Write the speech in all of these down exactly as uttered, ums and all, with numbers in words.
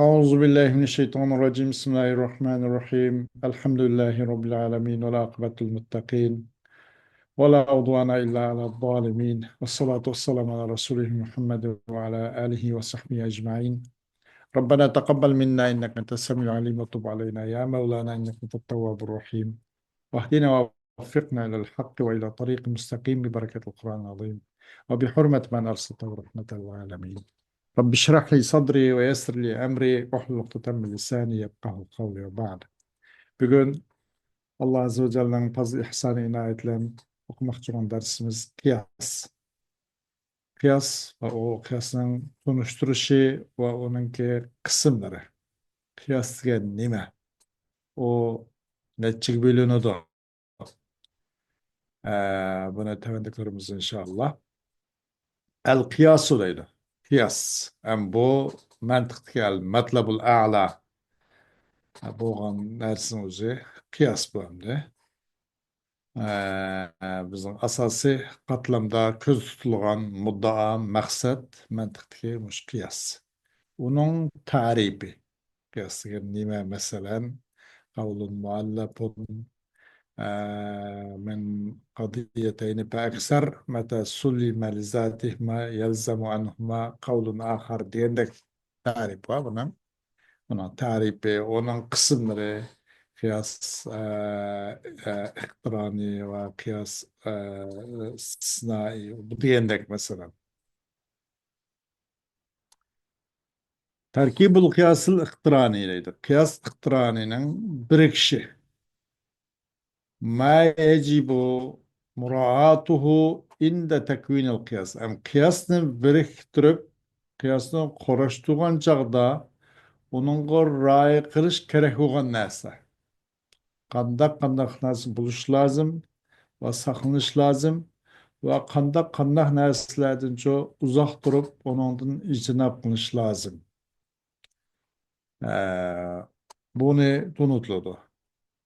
أعوذ بالله من الشيطان الرجيم. بسم الله الرحمن الرحيم. الحمد لله رب العالمين، والعاقبة للمتقين، ولا عدوان إلا على الظالمين، والصلاة والسلام على رسوله محمد وعلى آله وصحبه أجمعين. ربنا تقبل منا إنك أنت السميع العليم، وتب علينا يا مولانا إنك أنت التواب الرحيم، واهدنا ووفقنا إلى الحق وإلى طريق مستقيم ببركة القرآن العظيم وبحرمة من أرسلته رحمة للعالمين. رب اشرح لي صدري ويسر لي أمري واحلل عقدة من لساني يفقهوا قولي وبعد. بۈگۈن ئاللا ئەززە ۋە جەللەنىڭ پازىل ئىھسانى ئىنايىتى بىلەن ئوقۇماقچى بولغان دەرسىمىز قىياس. قىياس ۋە ئۇ قىياسنىڭ تونۇشتۇرۇشى ۋە ئۇنىڭكى قىسىملىرى. قىياس دېگەن نېمە؟ ئۇ نەچچىگە بۆلۈنىدۇ؟ ئە، بۇنى تۆۋەندە كۆرىمىز، ئىنشائاللا. ئەل قىياسۇ دەيدۇ. قىياس. ھەم بۇ مەنتىقتىكى ئەل مەتلەبۇل ئەلا بولغان نەرسىنىڭ ئۆزى قىياس بۇ ئەمدى. ئە، بىزنىڭ ئاساسىي قاتلامدا كۆزدە تۇتۇلغان مۇددىئا، مەقسەت، مەنتىقتىكى مۇشۇ قىياس. ئۇنىڭ تەرىپى. قىياس دېگەن نېمە؟ مەسىلەن، قەۋلۇن مۇئەللەپۇن، ئە، مىن قەزىيەتەينى فەئەكسەر، مەتە سۇللىمە لىزاتىھىما يەلزەمۇ ئەنھۇما قەۋلۇن ئاخار دېگەندەك تەرىپ بار بۇنىڭ. ئۇنىڭ تەرىپى، ئۇنىڭ قىسىملىرى، قىياس، ئە، ئە، ئىقتىرانى ۋە قىياس، ئە، ئىستىسنائى، بۇ دېگەندەك، مەسىلەن. تەركىبۇل قىياسىل ئىقتىرانى دەيدۇ. قىياس ئىقتىرانىنىڭ بىرىكىشى. ما يجب مراعاته عند تكوين القياس. ھەم قىياسنى بىرىكتۈرۈپ، قىياسنى قۇراشتۇرغان چاغدا ئۇنىڭغا رىئايە قىلىش كېرەك بولغان نەرسە. قانداق، قانداق نەرسە بولۇش لازىم ۋە ساقلىنىش لازىم ۋە قانداق، قانداق نەرسىلەردىنچۇ ئۇزاق تۇرۇپ، ئۇنىڭدىن ئىجتىناب قىلىش لازىم. ئە، بۇنى تونۇتۇلىدۇ.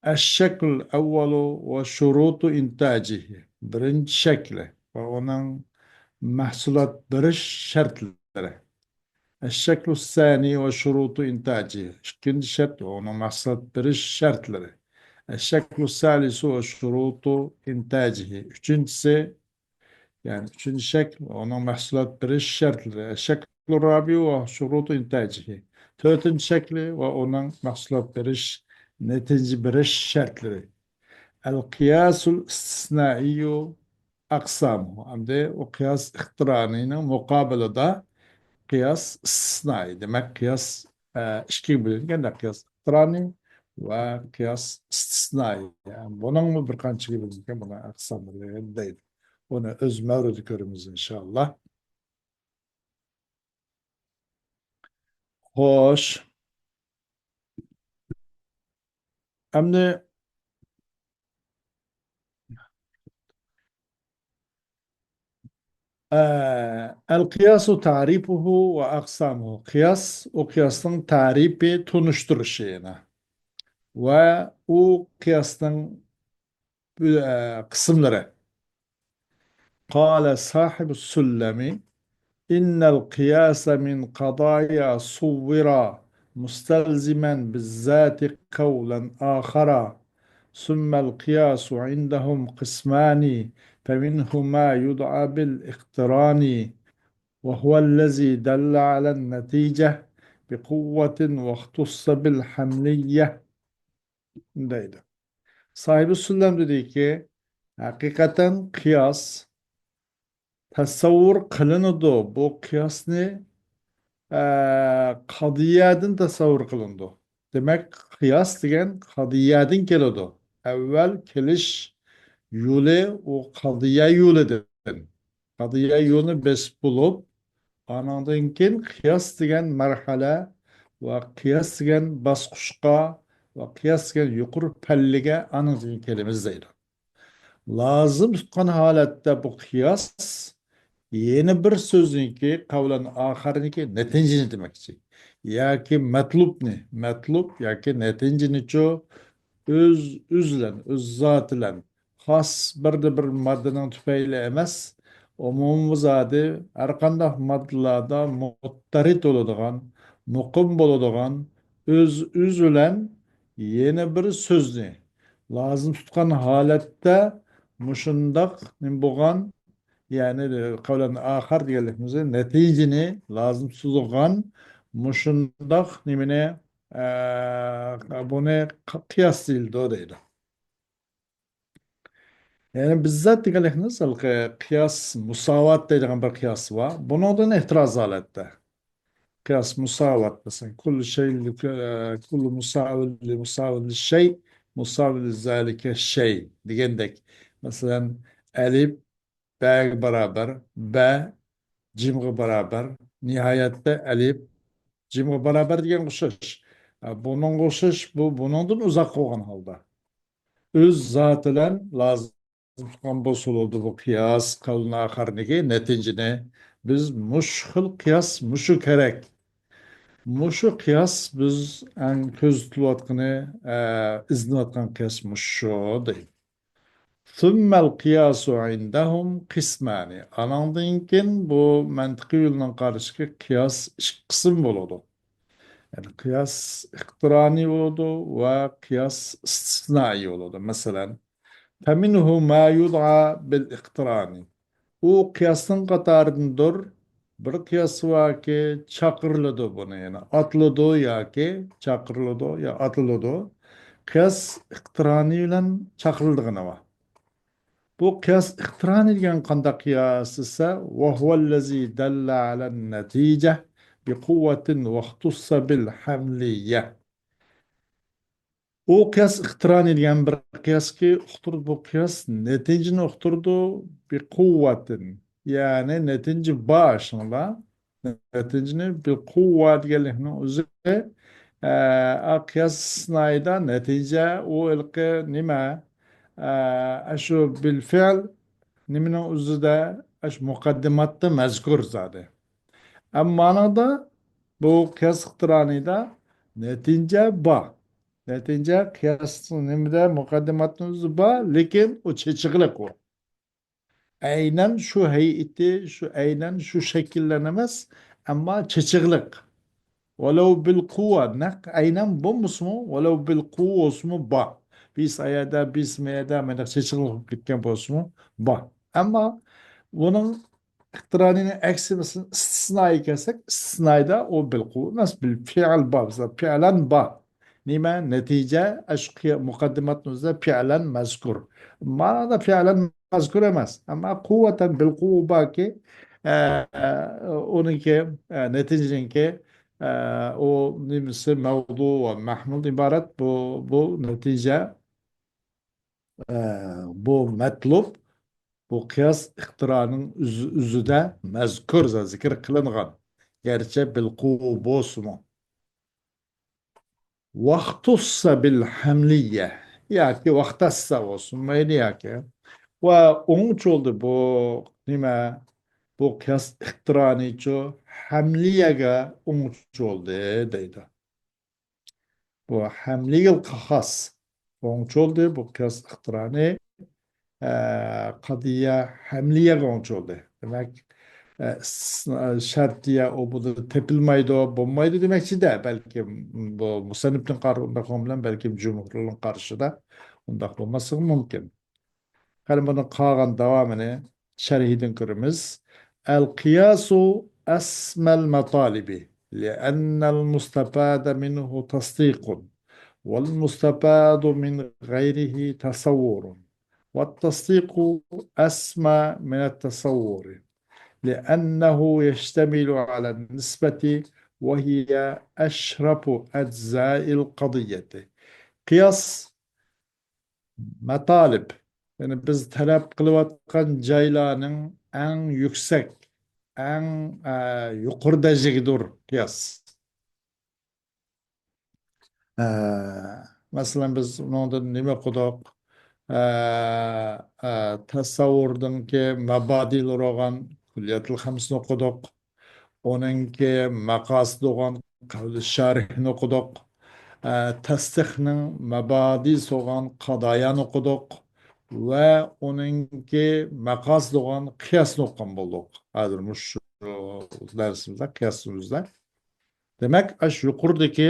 الشكل الأول وشروط إنتاجه. بىرىنچى شەكلى ۋە ئۇنىڭ مەھسۇلات بېرىش شەرتلىرى. الشكل الثاني وشروط إنتاجه. ئىككىنچى شەرت ۋە ئۇنىڭ مەھسۇلات بېرىش شەرتلىرى. الشكل الثالث وشروط إنتاجه. ئۈچىنچىسى، يەنى ئۈچىنچى شەكىل، ئۇنىڭ مەھسۇلات بېرىش شەرتلىرى، الشكل الرابع وشروط إنتاجه، تۆتىنچى شەكلى ۋە ئۇنىڭ مەھسۇلات بېرىش، نەتىجە بېرىش شەرتلىرى. القياس الاستثنائي أقسامه. ئەمدى ئۇ قىياس ئىقتىرانىنىڭ مۇقابىلىدا قىياس ئىستىسنائىي. دېمەك، قىياس، ئە، ئىككىگە بۆلۈنگەن، قىياس ئىقتىرانىي ۋە قىياس ئىستىسنائىي. بۇنىڭمۇ بىر قانچىگە بۆلۈنگەن، بۇنىڭ ئەقساملىرى دەيدۇ. ئۇنى ئۆز مەۋرىدە كۆرىمىز، ئىنشائاللا. خوش. ئەمدى، ئە، القياس تعريفه وأقسامه. قىياس، ئۇ قىياسنىڭ تەرىپى، تونۇشتۇرۇشى يەنە. ۋە ئۇ قىياسنىڭ ئە، قىسىملىرى. قال صاحب السلم: إن القياس من قضايا صورا مستلزما بالذات قولا آخرا، ثم القياس عندهم قسمان، فمنه ما يدعى بالاقتران، وهو الذي دل على النتيجة بقوة واختص بالحملية. دەيدۇ. ساھىبى سۇللەم دېدىكى، ھەقىقەتەن قىياس تەسەۋۋۇر قىلىنىدۇ. بۇ قىياسنى، ئە، قەزىيەدىن تەسەۋۋۇر قىلىنىدۇ. دېمەك، قىياس دېگەن قەزىيەدىن كېلىدۇ. ئەۋۋەل كېلىش يولى ئۇ قەزىيە يولىدىن. قەزىيە يولىنى بېسىپ بولۇپ، ئانىڭدىن كېيىن قىياس دېگەن مەرھەلە ۋە قىياس دېگەن باسقۇچقا ۋە قىياس دېگەن يۇقىرى پەللىگە ئانىڭدىن كېيىن كېلىمىز دەيدۇ. لازىم تۇتقان ھالەتتە بۇ قىياس يەنە بىر سۆزنىڭكى، قەۋلەن ئاخارنىڭكى نەتىجىنى دېمەكچى. ياكى مەتلۇبنى، مەتلۇب ياكى نەتىجىنىچۇ ئۆز، ئۆزى بىلەن، ئۆز زاتى بىلەن خاس بىردە بىر ماددىنىڭ تۈپەيلى ئەمەس، ئومۇمىي زادى ھەرقانداق ماددىلاردا مۇتتەرىت بولىدىغان، مۇقىم بولىدىغان، ئۆز، ئۆزى بىلەن يەنە بىر سۆزنى لازىم تۇتقان ھالەتتە مۇشۇنداق نېمە بولغان، يەنى قەۋلەن ئاخار دېگەنلىكىمىز نەتىجىنى لازىم تۇتىدىغان مۇشۇنداق نېمىنى، ئە، بۇنى قىياس دېيىلىدۇ دەيدۇ. يەنى بىززات دېگەنلىكىمىز ھېلىقى قىياس مۇساۋات دەيدىغان بىر قىياس بار. بۇنىڭدىن ئېھتىراز ھالەتتە. قىياس مۇساۋات، مەسىلەن، كۇللۇ شەيئىن، كۇللۇ مۇساۋىن لى مۇساۋىن لىششەي، مۇساۋىن لىزالىكە شەي دېگەندەك. مەسىلەن، ئەلىپ بەگە بارابەر، بە جىمغا بارابەر، نىھايەتتە ئەلىپ جىمغا بارابەر دېگەنگە ئوخشاش. ئە، بۇنىڭغا ئوخشاش، بۇ بۇنىڭدىن ئۇزاق بولغان ھالدا. ئۆز زاتى بىلەن لازىم تۇتقان بولسا بولىدۇ بۇ قىياس، قەۋلىن ئاخارنىكى نەتىجىنى. بىز مۇشۇ خىل قىياس، مۇشۇ كېرەك، مۇشۇ قىياس بىز ئەڭ كۆزىتىلىۋاتقىنى، ئە، ئىزدىنىۋاتقان قىياس مۇشۇ دەيدۇ. ثم القياس عندهم قسمان. ئاناڭدىن كېيىن بۇ مەنتىقىي يولنىڭ قارىشىغا قىياس ئىككى قىسىم بولىدۇ. يەنى قىياس ئىقتىرانىي بولىدۇ ۋە قىياس ئىستىسنائىي بولىدۇ. مەسىلەن، فمنه ما يدعى بالاقتران. ئۇ قىياسنىڭ قاتارىدىندۇر، بىر قىياس باركى، چاقىرىلىدۇ بۇنى، يەنى ئاتىلىدۇ ياكى چاقىرىلىدۇ يا ئاتىلىدۇ. قىياس ئىقتىرانىي بىلەن چاقىرىلىدىغىنى بار. بۇ قىياس ئىقتىرانىي دېگەن قانداق قىياس دېسە، وهو الذي دل على النتيجة بقوة واختص بالحملية. ئۇ قىياس ئىقتىرانىي دېگەن بىر قىياسكى ئۇقتۇرىدۇ، بۇ قىياس نەتىجىنى ئۇقتۇرىدۇ، بىقۇۋۋەتىن. يەنى نەتىجە بار شۇنىڭدا. نەتىجىنى بىقۇۋۋە دېگەنلىكنىڭ ئۆزى، ئە، ئا، قىياس ئىستىسنائىيدا نەتىجە ئۇ ھېلىقى نېمە؟ ئە، ئاشۇ بىلفېئىل نېمىنىڭ ئۆزىدە، ئاشۇ مۇقەددىماتتا مەزكۇر زادى. ئەمما مانىڭدا بۇ قىياس ئىقتىرانىيدا نەتىجە بار. نەتىجە قىياس نېمىدە مۇقەددىماتنىڭ ئۆزى بار، لېكىن ئۇ چېچىقلىق ئۇ. ئەينەن شۇ ھەيئىتى، شۇ ئەينەن شۇ شەكىللەن ئەمەس، ئەمما چېچىقلىق. ۋەلەۋ بىل قۇۋۋە، نەق ئەينەن بولمىسىمۇ، ۋەلەۋ بىل قۇۋۋە بولسىمۇ بار. بىس ئايەدە، بىس مەيەدە، مانداق چېچىقلىق بولۇپ كەتكەن بولسىمۇ بار. ئەمما بۇنىڭ ئىقتىرانىينىڭ ئەكسى، مەسىلەن، ئىستىسنائىي كەلسەك، ئىستىسنائىيدا ئۇ بىل قۇۋۋە ئەمەس، بىل فېئىل بار، مەسىلەن، فېئىلەن بار. نېمە؟ نەتىجە، ئاشۇ قىيا-، مۇقەددىماتنىڭ ئۆزىدە فېئىلەن مەزكۇر. مانىدا فېئىلەن مەزكۇر ئەمەس. ئەمما قۇۋۋەتەن بىل قۇۋۋە باركى، ئە، ئە، ئۇنىڭكى، ئە، نەتىجىنىڭكى، ئە، ئۇ نېمىسى مەۋزۇ ۋە مەھمۇلدىن ئىبارەت بۇ، بۇ نەتىجە، ئە، بۇ مەتلۇب، بۇ قىياس ئىقتىرانىڭ ئۆز-، ئۆزىدە مەزكۇر، زىكىر قىلىنغان. گەرچە بىل قۇۋۋە بولسىمۇ. ۋاختۇسسە بىل ھەملىيە ياكى ۋاختەسسە بولسۇن، مەيلى ياكى. ۋە ئوڭچۇلدى بۇ نېمە؟ بۇ قىياس ئىقتىرانىيچۇ ھەملىيەگە ئوڭچۇلدى دەيدۇ. بۇ ھەملىيەگە خاس. ئوڭچۇلدى بۇ قىياس ئىقتىرانىي. ئە، قەدىيە ھەملىيەگە ئوڭچۇلدى. دېمەك، ئە، ئىستىسنا، شەرتىيە ئۇ بۇدا تېپىلمايدۇ، بولمايدۇ دېمەكچىدە. بەلكىم بۇ مۇسەننىپنىڭ قارىشى بىلەن بەلكىم جۇمھۇرنىڭ قارىشىدا ئۇنداق بولماسلىقى مۇمكىن. قېنى بۇنىڭ قالغان داۋامىنى شەرھىدىن كۆرىمىز. القياس أسمى المطالب، لأن المستفاد منه تصديق، والمستفاد من غيره تصور، والتصديق أسمى من التصور، لأنه يشتمل على النسبة، وهي أشرف أجزاء القضية. قىياس مەتالىب، يەنى بىز تەلەپ قىلىۋاتقان جايلارنىڭ ئەڭ يۈكسەك، ئەڭ، ئە، يۇقىرى دەرىجىدىكىدۇر قىياس. ئە، مەسىلەن، بىز ئۇنىڭدىن نېمە ئوقۇدۇق؟ ئە، ئە، تەسەۋۋۇردىنكى مەبادىلىرى بولغان كۇللىياتىل خەمسىنى ئوقۇدۇق. ئۇنىڭكى مەقاسىدى بولغان قەۋلى شارىھنى ئوقۇدۇق. ئە، تەستىقنىڭ مەبادىسى بولغان قادايانى ئوقۇدۇق. ۋە ئۇنىڭكى مەقاسىدى بولغان قىياسنى ئوقۇغان بولدۇق. ھازىر مۇشۇ دەرسىمىزدە قىياسىمىزدا. دېمەك، ئاشۇ يۇقىرىدىكى،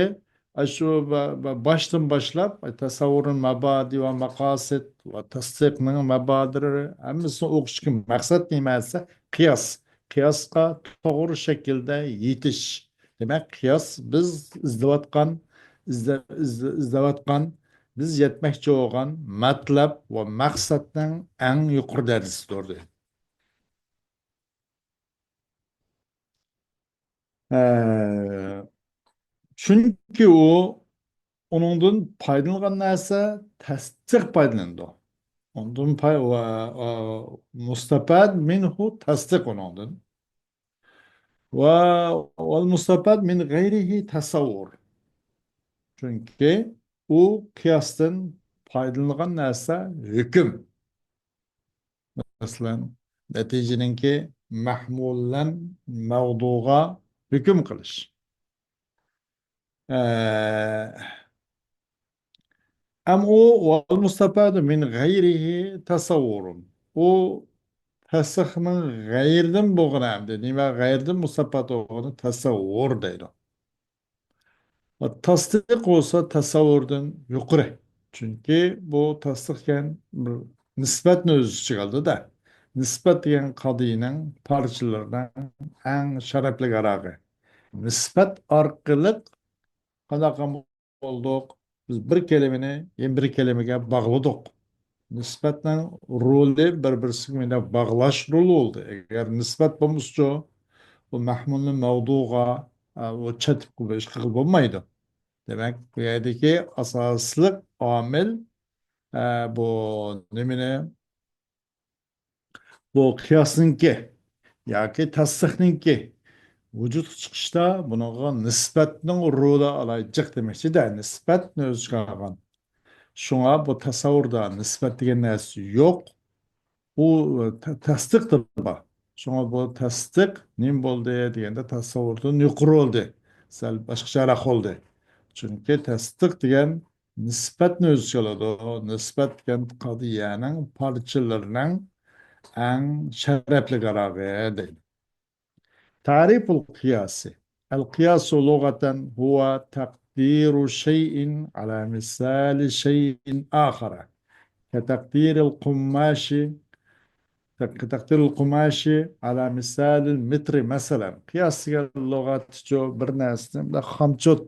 ئاشۇ با-، با-، باشتىن باشلاپ، تەسەۋۋۇرنىڭ مەبادى ۋە مەقاسىد ۋە تەستىقنىڭ مەبادىلىرى ھەممىسىنى ئوقۇشتىكى مەقسەت نېمە دېسە، قىياس. قىياسقا توغرا شەكىلدە يېتىش. دېمەك، قىياس بىز ئىزدەۋاتقان، ئىزدە-، ئىزدە-، ئىزدەۋاتقان، بىز يەتمەكچى بولغان مەتلەب ۋە مەقسەتنىڭ ئەڭ يۇقىرى دەرىجىسىدۇر، دېدى. ئە، چۈنكى ئۇ، ئۇنىڭدىن پايدىلانغان نەرسە تەستىق پايدىلىنىدۇ. ئۇنىڭدىن پاي-، ۋە، ۋە مۇستەپەد مىنھۇ تەستىق ئۇنىڭدىن. ۋە، ۋەل مۇستەپەد مىن غەيرىھى تەسەۋۋۇر. چۈنكى ئۇ قىياستىن پايدىلىنىدىغان نەرسە ھۆكۈم. مەسىلەن، نەتىجىنىڭكى مەھمۇللەن مەۋدۇغا ھۆكۈم قىلىش. ئە، ئەم ئۇ ۋەل مۇستەپەدۇ مىن غەيرىھى تەسەۋۋۇرۇن. ئۇ تەستىقنىڭ غەيرىدىن بولغىنى ئەمدى. نېمە غەيرىدىن مۇستەپەد بولغىنى تەسەۋۋۇر دەيدۇ. تەستىق بولسا تەسەۋۋۇردىن يۇقىرى. چۈنكى بۇ تەستىق دېگەن بىر نىسبەتنى ئۆز ئىچىگە ئالىدۇ-دە. نىسبەت دېگەن قەزىيەنىڭ پارچىلىرىنىڭ ئەڭ شەرەپلىك ئاراغى. نىسبەت ئارقىلىق قانداق بولدۇق؟ بىز بىر كەلىمىنى يەنە بىر كەلىمىگە باغلىدۇق. نىسبەتنىڭ رولى بىر-بىرسىگە مۇنداق باغلاش رولى بولدى. ئەگەر نىسبەت بولمىسىچۇ، بۇ مەھمۇلنى مەۋدۇغا، ئە، ئۇ چېتىپ ئىش قىلغىلى بولمايدۇ. دېمەك، بۇ يەردىكى ئاساسلىق ئامىل، ئە، بۇ نېمىنى، بۇ قىياسنىڭكى ياكى تەستىقنىڭكى ۋۇجۇدقا چىقىشتا بۇنىڭغا نىسبەتنىڭ رولى ئالايىتچىق دېمەكچىدە، نىسبەتنى ئۆز ئىچىگە ئالغان. شۇڭا بۇ تەسەۋۋۇردا نىسبەت دېگەن نەرسە يوق. ئۇ تە-، تەستىقتە بار. شۇڭا بۇ تەستىق نېمە بولدى دېگەندە، تەسەۋۋۇردىن يۇقىرى بولدى. سەل باشقىچەرەك بولدى. چۈنكى تەستىق دېگەن نىسبەتنى ئۆز ئىچىگە ئالىدۇ. نىسبەت دېگەن قەزىيەنىڭ پارچىلىرىنىڭ ئەڭ شەرەپلىك ئاراغى دەيدۇ. تەرىپۇل قىياسى. القياس لغة هو تقدير شيء على مثال شيء آخر، كتقدير القماش، كتقدير القماش على مثال المتر مثلا. قىياس دېگەن لۇغەتتىچۇ بىر نەرسىنى بىر خامچوت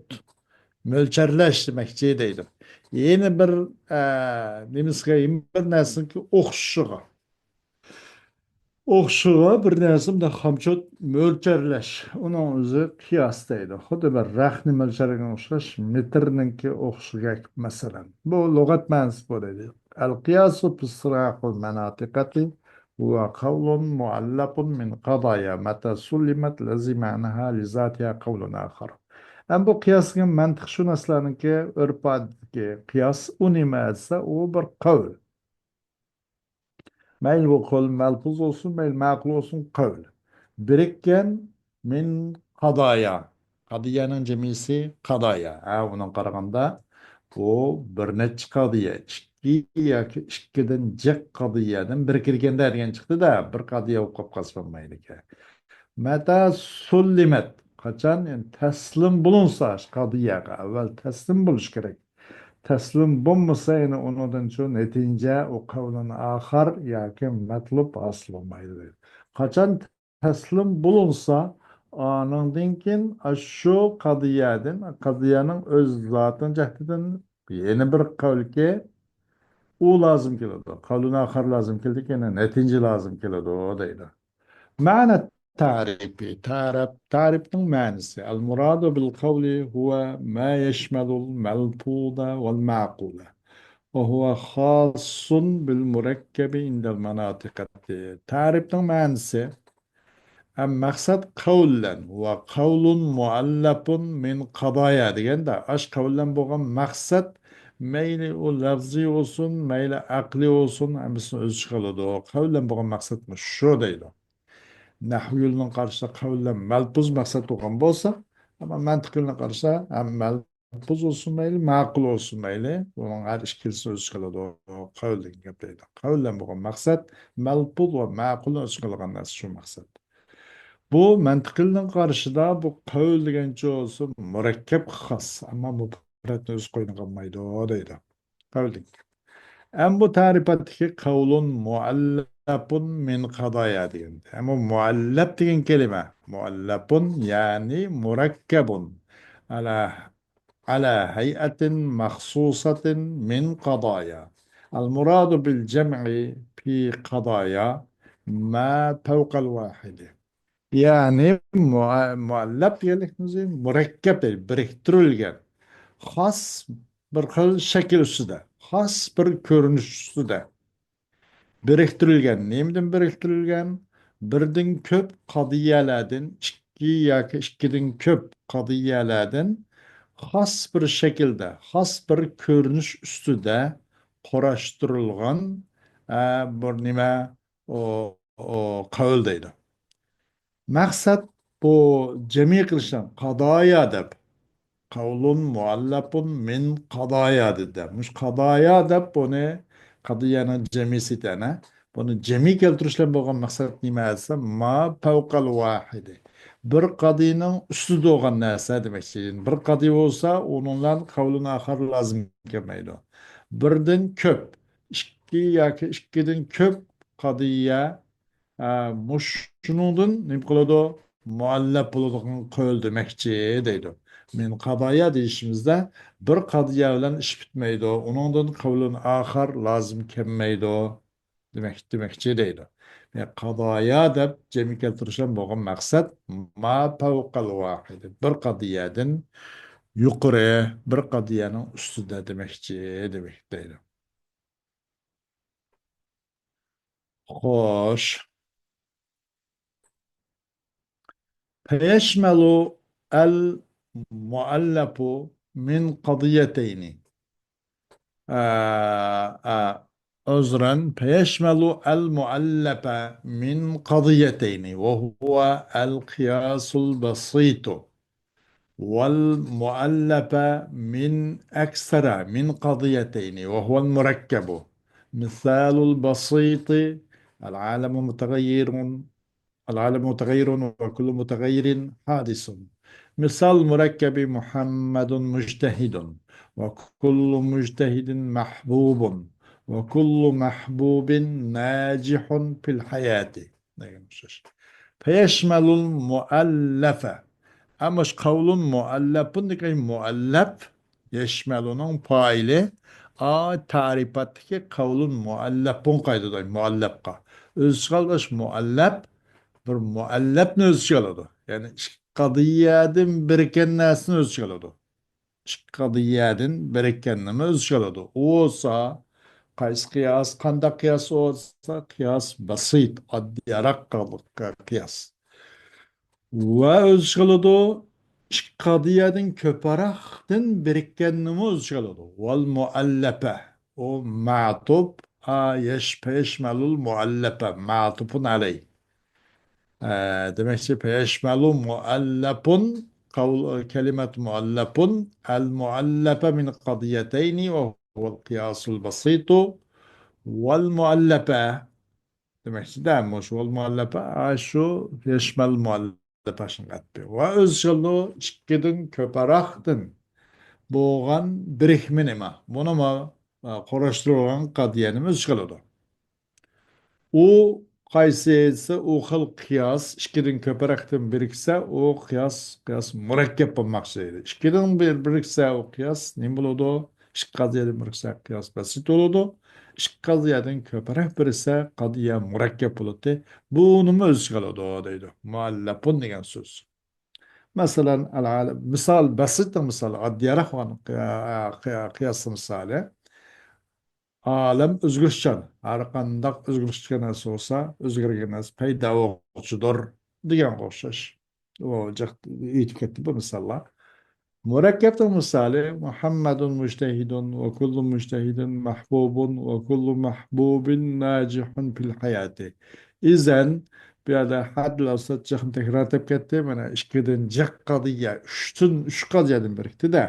مۆلچەرلەش دېمەكچى دەيدۇ. يەنە بىر، ئە، نېمىسىگە، يەنە بىر نەرسىنىڭكى ئوخشىشىغا. ئوخشىشىغا بىر نەرسىنى مۇنداق خامچوت مۆلچەرلەش. ئۇنىڭ ئۆزى قىياس دەيدۇ. خۇددى بىر رەخنە مۆلچەرلىگەنگە ئوخشاش، مېتىرنىڭكى ئوخشىشىغا مەسىلەن. بۇ لۇغەت مەنىسى بۇ دەيدۇ. القياس في اصطلاح المناطقة هو قول معلق من قضايا متى سلمت لزم عنها لذاتها قول آخر. ئەمما بۇ قىياس دېگەن مەنتىقشۇناسلارنىڭكى ئۆرپ ئادىتىدىكى قىياس، ئۇ نېمە دېسە، ئۇ بىر قەۋل. مەيلى بۇ قەۋل مەلپۇز بولسۇن، مەيلى مەقۇل بولسۇن، قەۋل. بىرىككەن مىن قەزايا. قەزىيەنىڭ جەمئىسى قەزايا. ھە، ئۇنىڭغا قارىغاندا بۇ بىر نەچچە قەزىيە، ئىككى ياكى ئىككىدىن جىق قەزىيەدىن بىرىككەندە دېگەن چىقتى-دە، بىر قەزىيە بولۇپ قالسا بولمايدىكەن. مەتە سۇللىمەت، قاچان، يەنى تەسلىم بولۇنسا، قەزىيەگە ئەۋۋەل تەسلىم بولۇش كېرەك. تەسلىم بولمىسا، يەنە ئۇنىڭدىن شۇ نەتىجە، ئۇ قەۋلۇن ئاخار ياكى مەتلۇب ھاسىل بولمايدۇ. قاچان تەسلىم بولۇنسا، ئانىڭدىن كېيىن ئاشۇ قەزىيەدىن، قەزىيەنىڭ ئۆز زاتىنىڭ جەھىتىدىن يەنە بىر قەۋلكى ئۇ لازىم كېلىدۇ. قەۋلۇن ئاخار لازىم كېلىدىكەن، نەتىجە لازىم كېلىدۇ دەيدۇ. مەنە تەرىپى، تەرىپ، تەرىپنىڭ مەنىسى. المراد بالقول هو ما يشمل الملفوظ والمعقول، وهو خاص بالمركب عند المناطقة. تەرىپنىڭ مەنىسى، ئەم مەقسەت قەۋلەن ۋە قەۋلۇن مۇئەللەپۇن مىن قەزايا دېگەندە، ئاش قەۋلەن بولغان مەقسەت مەيلى ئۇ لەفزىي بولسۇن، مەيلى ئەقلىي بولسۇن، ھەممىسىنى ئۆز ئىچىگە ئالىدۇ. قەۋلەن بولغان مەقسەت شۇ دەيدۇ. نەھۋىيلىنىڭ قارىشىدا قەۋلەن مەلپۇز مەقسەت بولغان بولسا، ئەمما مەنتىقىيلىنىڭ قارىشىدا ھەم مەلپۇز بولسۇن مەيلى، مەقۇل بولسۇن مەيلى، بۇنىڭ ھەر ئىككىلىسىنى ئۆز ئىچىگە ئالىدۇ. قەۋلەن گەپلەيدۇ. قەۋلەن بولغان مەقسەت مەلپۇز ۋە مەقۇلنى ئۆز ئىچىگە ئالغان نەرسە شۇ مەقسەت. بۇ مەنتىقىيلىنىڭ قارىشىدا بۇ قەۋل دېگەنچە بولسا مۇرەككەپكە خاس، ئەمما مۇپرەتنى ئۆز قوينىغا ئالمايدۇ دەيدۇ. قەۋل دېگەن. ئەمما بۇ تەرىپاتتىكى قەۋلۇن مۇئەللەپۇن مىن قادايا دېگەن. ئەمما مۇئەللەپ دېگەن كەلىمە. مۇئەللەپۇن، يەنى مۇرەككەبۇن. ئەلە على هيئة مخصوصة من قضايا. المراد بالجمع في قضايا ما فوق الواحد. يەنى مۇئە-، مۇئەللەپ دېگەنلىكىمىز مۇرەككەپ دەيدۇ، بىرىكتۈرۈلگەن. خاس بىر خىل شەكىل ئۈستىدە، خاس بىر كۆرۈنۈش ئۈستىدە. بىرىكتۈرۈلگەن. نېمىدىن بىرىكتۈرۈلگەن؟ بىردىن كۆپ قەزىيەلەردىن، ئىككى ياكى ئىككىدىن كۆپ قەزىيەلەردىن خاس بىر شەكىلدە، خاس بىر كۆرۈنۈش ئۈستىدە قۇراشتۇرۇلغان، ئە، بىر نېمە، ئۇ، ئۇ قەۋل دەيدۇ. مەقسەت بۇ جەمئىي قىلىشتىن قادايا دەپ، قەۋلۇن مۇئەللەپۇن مىن قادايا دېدى. مۇشۇ قادايا دەپ بۇنى قەزىيەنىڭ جەمئىسى ئىكەن. بۇنى جەمئىي كەلتۈرۈش بىلەن بولغان مەقسەت نېمە دېسە، ما فەۋقەل ۋاھىدى. بىر قەزىيەنىڭ ئۈستىدە بولغان نەرسە دېمەكچى. بىر قەزىيە بولسا، ئۇنىڭ بىلەن قەۋلۇن ئاخار لازىم كەلمەيدۇ. بىردىن كۆپ، ئىككى ياكى ئىككىدىن كۆپ قەزىيە، ئە، مۇشۇنىڭدىن نېمە قىلىدۇ؟ مۇئەللەپ بولىدىغان قەۋل دېمەكچى دەيدۇ. مىن قادايا دېيىشىمىزدە بىر قەزىيە بىلەن ئىش پۈتمەيدۇ. ئۇنىڭدىن قەۋلۇن ئاخار لازىم كەلمەيدۇ دېمەك، دېمەكچى دەيدۇ. يەنى قادايا دەپ جەمئىي كەلتۈرۈشتىن بولغان مەقسەت ما فەۋقەل ۋاھىدى. بىر قەزىيەدىن يۇقىرى، بىر قەزىيەنىڭ ئۈستىدە دېمەكچى دېمەك دەيدۇ. خوش. فيشمل المؤلف من قضيتين. آه، آه، عذرا، فيشمل المؤلف من قضيتين، وهو القياس البسيط. والمؤلف من أكثر من قضيتين، وهو المركب. مثال البسيط: العالم متغير، العالم متغير وكل متغير حادث. مثال المركب: محمد مجتهد وكل مجتهد محبوب وكل محبوب ناجح في الحياة. دېگەن ئوخشاش. فيشمل المؤلف. ئەمما شۇ قەۋلۇن مۇئەللەپۇن دېگەن مۇئەللەپ، يەشمەلۇنىڭ پائىلى، ئا، تەرىپاتتىكى قەۋلۇن مۇئەللەپۇن قايتىدۇ، مۇئەللەپقا. ئۆز ئىچىگە ئالغاچ مۇئەللەپ، بىر مۇئەللەپنى ئۆز ئىچىگە ئالىدۇ. يەنى ئىككى قەزىيەدىن بىرىككەن نەرسىنى ئۆز ئىچىگە ئالىدۇ. ئىككى قەزىيەدىن بىرىككەننىمۇ ئۆز ئىچىگە ئالىدۇ. ئۇ بولسا قايسى قىياس، قانداق قىياس بولسا، قىياس بەسىت، ئاددىيراق قىياس. ۋە ئۆز ئىچىگە ئالىدۇ، ئىككى قەزىيەدىن كۆپرەكتىن بىرىككەننىمۇ ئۆز ئىچىگە ئالىدۇ. ۋەل مۇئەللەپە. ئۇ مەتۇپ، ئا، يەش-، فيشملۇل مۇئەللەپە، مەتۇپۇن ئەلەي. ئە، دېمەكچى، فيشمل مؤلف، قول، كلمة مؤلف، المؤلف من قضيتين وهو القياس البسيط والمؤلفة. دېمەكچىدە، مۇشۇ والمؤلفة، ئاشۇ يەشمەل مۇئەللەپە شۇنىڭ ئەتپى. ۋە ئۆز ئىچىگە ئىككىدىن كۆپرەكتىن بولغان بىرىكمە نېمە؟ بۇنىمۇ، ئە، قۇراشتۇرۇلغان قەزىيەنىمۇ ئۆز ئىچىگە ئۇ قايسى دېسە، ئۇ خىل قىياس، ئىككىدىن كۆپرەكتىن بىرىكسە، ئۇ قىياس، قىياس مۇرەككەپ بولماقچى دەيدۇ. ئىككىدىن بىر، بىرىكسە، ئۇ قىياس نېمە بولىدۇ؟ ئىككى قەزىيەدىن بىرىكسە، قىياس بەسىت بولىدۇ. ئىككى قەزىيەدىن كۆپرەك بىرىكسە، قەزىيە مۇرەككەپ بولىدۇ. بۇنىمۇ ئۆز ئىچىگە ئالىدۇ دەيدۇ. مۇئەللەپۇن دېگەن سۆز. مەسىلەن، ئەل-، ئەل-، مىسال، بەسىتنىڭ مىسالى، ئاددىيراق بولغان قىيا-، قىيا-، قىياس مىسالى. ئالەم ئۆزگىرىشچان. ھەر قانداق ئۆزگىرىشكەن نەرسە بولسا، ئۆزگەرگەن نەرسە پەيدا بولغۇچىدۇر دېگەنگە ئوخشاش. ئۇ جىق ئېيتىپ كەتتى بۇ مىساللار. مۇرەككەپنىڭ مىسالى، محمد مجتهد وكل مجتهد محبوب وكل محبوب ناجح في الحياة. ئىزەن، بۇ يەردە ھەددىل ئەۋسەت جىقنى تەكرار ئېتىپ كەتتى. مانا ئىككىدىن جىق قەزىيە، ئۈچتىن، ئۈچ قەزىيەدىن بىرىكتى-دە.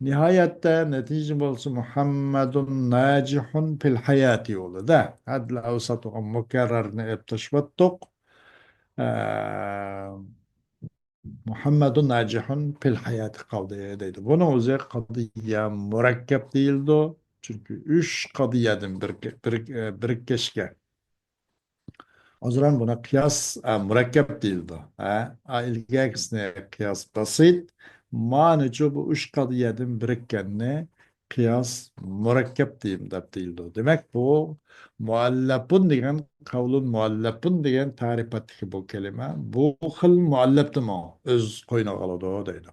نىھايەتتە نەتىجە بولسا مۇھەممەدۇن ناجىھۇن فىل ھاياتى بولدى-دە. ھەددىل ئەۋسەت بولغان مۇكەررەرنى ئېلىپ تاشلىۋەتتۇق. ئە، مۇھەممەدۇن ناجىھۇن پىل ھاياتى قالدى دەيدۇ. بۇنىڭ ئۆزى قەزىيە مۇرەككەپ دېيىلىدۇ. چۈنكى ئۈچ قەزىيەدىن بىر، بىر، بىرىككەچكە. ئوزران بۇنى قىياس، ئە، مۇرەككەپ دېيىلىدۇ. ھە؟ ئا، ئىلگەرگىسىنى قىياس بەسىت، مانىچۇ بۇ ئۈچ قەزىيەدىن بىرىككەننى قىياس مۇرەككەپ دېيىم-، دەپ دېيىلىدۇ. دېمەك، بۇ مۇئەللەپۇن دېگەن، قەۋلۇن مۇئەللەپۇن دېگەن تەرىپاتتىكى بۇ كەلىمە، بۇ خىل مۇئەللەپنىمۇ ئۆز قوينىغا ئالىدۇ دەيدۇ.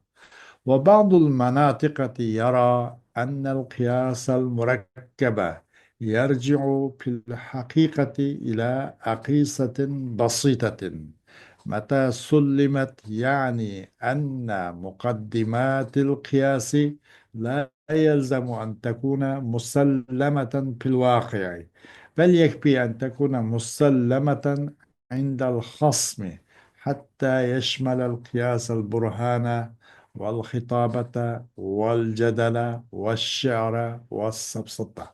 وبعض المناطقة يرى أن القياس المركب يرجع في الحقيقة إلى أقيسة بسيطة متى سلمت، يعني أن مقدمات القياس لا يلزم أن تكون مسلمة في الواقع، بل يكفي أن تكون مسلمة عند الخصم حتى يشمل القياس البرهان والخطابة والجدل والشعر والسبسطة.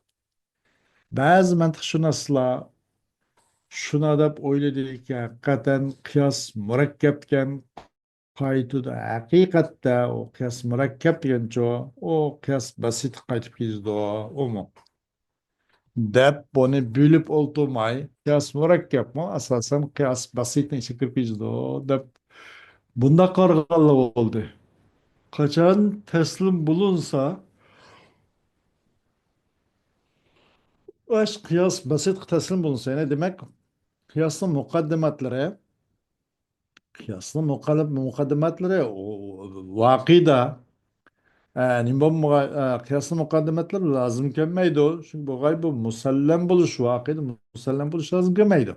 بەزى مەنتىقشۇناسلار شۇنا دەپ ئويلىدىكى، ھەقىقەتەن قىياس مۇرەككەپكەن، قايتىدۇ. ھەقىقەتتە ئۇ قىياس مۇرەككەپ دېگەنچۇ، ئۇ قىياس بەسىتقا قايتىپ كېتىدۇ، ئۇمۇ. دەپ بۇنى بۆلۈپ ئولتۇرماي، قىياس مۇرەككەپمۇ، ئاساسەن قىياس بەسىتنىڭ ئىچىگە كىرىپ كېتىدۇ، دەپ بۇنداق قارىغانلار بولدى. قاچان تەسلىم بولۇنسا، ئاش قىياس بەسىتقا تەسلىم بولۇنسا، يەنى دېمەك، قىياسنىڭ مۇقەددىماتلىرى، قىياسنىڭ مۇقەددىم-، مۇقەددىماتلىرى، ئۇ، ئۇ، ۋاقىدا، ئە، نېمە بولمىغاي، ئە، قىياسنىڭ مۇقەددىماتلىرى لازىم كەلمەيدۇ. چۈنكى بۇغاي بۇ مۇسەللەم بولۇش، ۋاقىدا مۇسەللەم بولۇش لازىم كەلمەيدۇ.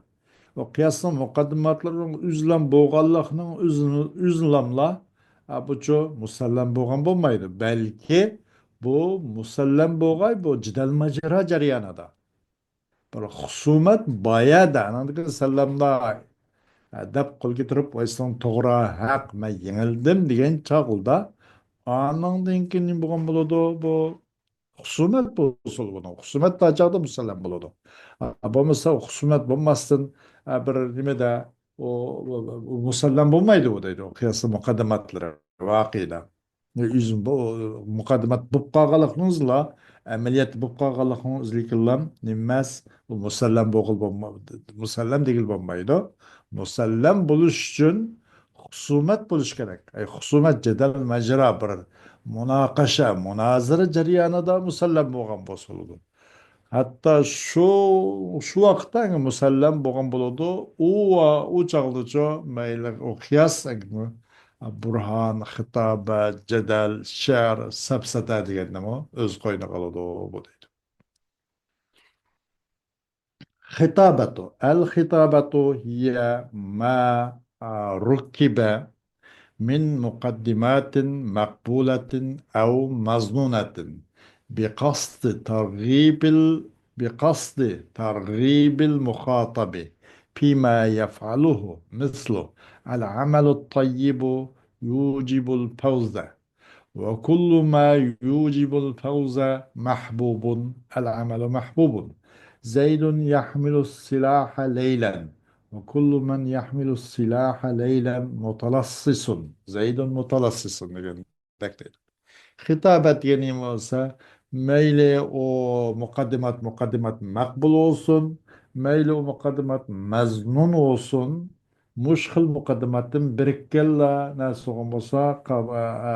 ئۇ قىياسنىڭ مۇقەددىماتلىرىنىڭ ئۆزلەم بولغانلىقنىڭ ئۆزىنى-، ئۆزىنىلاملا، ئە، بۇچۇ مۇسەللەم بولغان بولمايدۇ. بەلكى بۇ مۇسەللەم بولغاي، بۇ جېدەل ماجىرا جەريانىدا. بىر خۇسۇمەت بايەدە، ئانىڭدىن كېيىن سەللەملا دەپ قول كۆتۈرۈپ، ۋاي، سەن توغرا، ھەق، مەن يېڭىلدىم دېگەن چاغدا، ئانىڭدىن كېيىن نېمە بولغان بولىدۇ؟ بۇ خۇسۇمەت بولسىلا بۇنىڭ. خۇسۇمەت بار چاغدا مۇسەللەم بولىدۇ. ئا، بولمىسا خۇسۇمەت بولماستىن، ئا، بىر نېمىدە، ئۇ، ئۇ، ئۇ مۇسەللەم بولمايدۇ، ئۇ دەيدۇ. قىياسنىڭ مۇقەددىماتلىرى ۋاقىدا. ئۆزۈم بۇ مۇقەددىمات بولۇپ قالغانلىقنىڭ ئۆزىلا، ئەمەلىيەتتە بولۇپ قالغانلىقنىڭ ئۆزىلىكىلا نېمە ئەمەس، بۇ مۇسەللەم بولغىلى بولما-، مۇسەللەم دېگىلى بولمايدۇ. مۇسەللەم بولۇش ئۈچۈن خۇسۇمەت بولۇش كېرەك. ئەي، خۇسۇمەت، جېدەل، ماجىرا، بىر مۇناقىشە، مۇنازىرە جەريانىدا مۇسەللەم بولغان بولسا بولىدۇ. ھەتتا شۇ، شۇ ۋاقىتتا مۇسەللەم بولغان بولىدۇ. ئۇ ۋە ئۇ چاغدىچۇ مەيلى ئۇ قىياس، بۇرھان، خىتابە، جېدەل، شەر، سەپسەتە دېگەننىمۇ ئۆز قوينىغا ئالىدۇ بۇ دەيدۇ. خطابة. الخطابة هي ما ركب من مقدمات مقبولة أو مظنونة بقصد ترغيب ال-، بقصد ترغيب المخاطب فيما يفعله، مثل: العمل الطيب يوجب الفوز، وكل ما يوجب الفوز محبوب، العمل محبوب، زيد يحمل السلاح ليلا، وكل من يحمل السلاح ليلا متلصص، زيد متلصص دېگەندەك دەيدۇ. خىتابەت دېگەن نېمە بولسا، مەيلى ئۇ مۇقەددىمات، مۇقەددىمات مەقبۇل بولسۇن، مەيلى ئۇ مۇقەددىمات مەزنۇن بولسۇن، مۇشۇ خىل مۇقەددىماتتىن بىرىككەنلا نەرسە بولغان بولسا، قا-، ئە، ئە،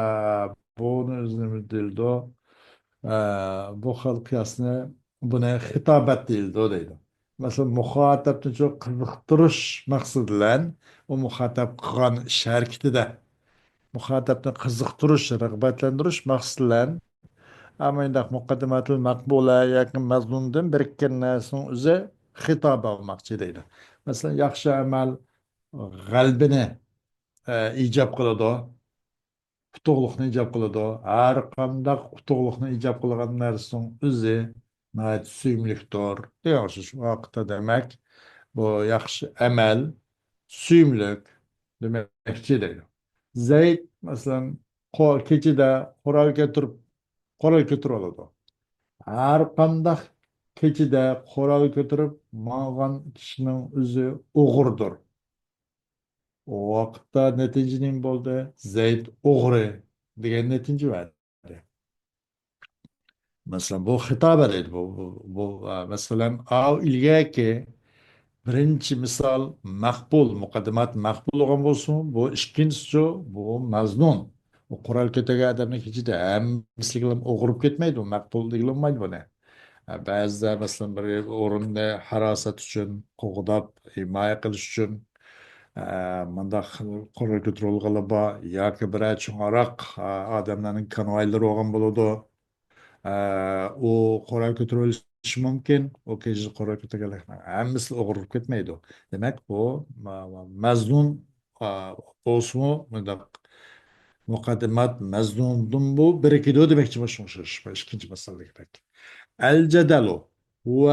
بۇنى ئۆزى نېمە دېيىلىدۇ؟ ئە، بۇ خىل قىياسنى، بۇنى خىتابەت دېيىلىدۇ دەيدۇ. مەسىلەن، مۇخاتەپنى شۇ قىزىقتۇرۇش مەقسىتى بىلەن ئۇ مۇخاتەپ قىلغان ئىش ھەرىكىتىدە مۇخاتەپنى قىزىقتۇرۇش، رىغبەتلەندۈرۈش مەقسىتى بىلەن، ئەمما مۇنداق مۇقەددىماتىل مەقبۇلە ياكى مەزمۇندىن بىرىككەن نەرسىنىڭ ئۆزى خىتاب بولماقچى دەيدۇ. مەسىلەن، ياخشى ئەمەل غەلىبىنى، ئە، ئىجاب قىلىدۇ، ئۇتۇقلۇقنى ئىجاب قىلىدۇ. ھەر قانداق ئۇتۇقلۇقنى ئىجاب قىلغان نەرسىنىڭ ئۆزى ناھايىتى سۆيۈملۈكتۇر. دېگەن ئوخشاش ۋاقىتتا، دېمەك، بۇ ياخشى ئەمەل سۆيۈملۈك دېمەكچى دەيدۇ. زەيد، مەسىلەن، قو-، كېچىدە قورال كۆتۈرۈپ، قورال كۆتۈرۈپ ئالىدۇ. ھەر قانداق كېچىدە قورال كۆتۈرۈپ ماڭغان كىشىنىڭ ئۆزى ئوغرىدۇر. ۋاقىتتا نەتىجە نېمە بولدى؟ زەيد ئوغرى دېگەن نەتىجە بەردى. مەسىلەن، بۇ خىتابە دەيدۇ. بۇ، بۇ، بۇ، ئە، مەسىلەن، ئاۋۇ ئىلگەركى بىرىنچى مىسال مەقبۇل، مۇقەددىمات مەقبۇل بولغان بولسىمۇ، بۇ ئىككىنچىسىچۇ، بۇ مەزنۇن. بۇ قورال كۆتەرگەن ئادەمنىڭ كېچىدە ھەممىسىگىلا ئوغرىپ كەتمەيدۇ، مەقبۇل دېگىلى بولمايدۇ بۇنى. ئە، بەزىدە، مەسىلەن، بىر ئورۇننى ھاراسەت ئۈچۈن قوغداپ، ھىمايە قىلىش ئۈچۈن، ئە، مۇنداق قورال كۆتۈرۈۋالغانلار بار ياكى بىرەر چوڭراق، ئە، ئادەملەرنىڭ كونۋويلىرى بولغان بولىدۇ. ئە، ئۇ قورال كۆتۈرۈۋېلىشى مۇمكىن، ئۇ كېچىدە قورال كۆتۈرگەنلەرنىڭ ھەممىسى ئوغرىلىپ كەتمەيدۇ. دېمەك، بۇ ما-، ما-، مەزنۇن، ئا، بولسىمۇ، مۇنداق مۇقەددىمات مەزنۇندىن بۇ بىرىكىدۇ دېمەكچى، مۇشۇ ئوخشاش، ئىككىنچى مىسالدىكىدەك. الجدل هو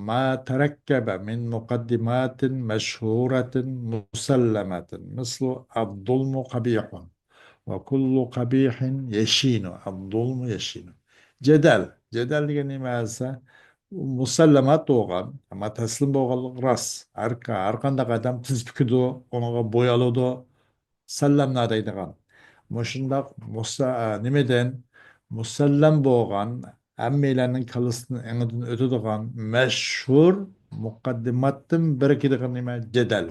ما تركب من مقدمات مشهورة مسلمة مثل الظلم قبيح وكل قبيح يشين، الظلم يشين. جدل، جدل دېگەن نېمە دېسە، مۇسەللەمات بولغان، ئەمما تەسلىم بولغانلىقى راست. ھەر، ھەر قانداق ئادەم تىز پۈكىدۇ، ئۇنىڭغا بوي ئالىدۇ، سەللەمنا دەيدىغان. مۇشۇنداق مۇسا-، ئە، نېمىدىن؟ مۇسەللەم بولغان، ھەممەيلەننىڭ كاللىسىدىن، ئېڭىدىن ئۆتىدىغان مەشھۇر مۇقەددىماتتىن بىرىكىدىغان نېمە؟ جېدەل.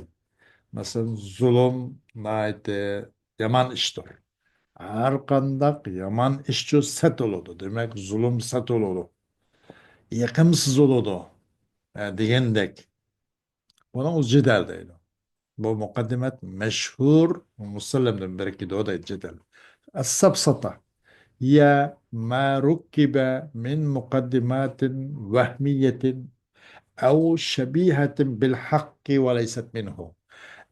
مەسىلەن، زۇلۇم ناھايىتى يامان ئىشتۇر. ھەر قانداق يامان ئىشچۇ سەت بولىدۇ. دېمەك، زۇلۇم سەت بولىدۇ. يېقىمسىز بولىدۇ. ئە، دېگەندەك. بۇنىڭ ئۆزى جېدەل دەيدۇ. بۇ مۇقەددىمات مەشھۇر مۇسەللەمدىن بىرىكىدۇ دەيدۇ جېدەل. السفسطة هي ما ركب من مقدمات وهمية أو شبيهة بالحق وليست منه،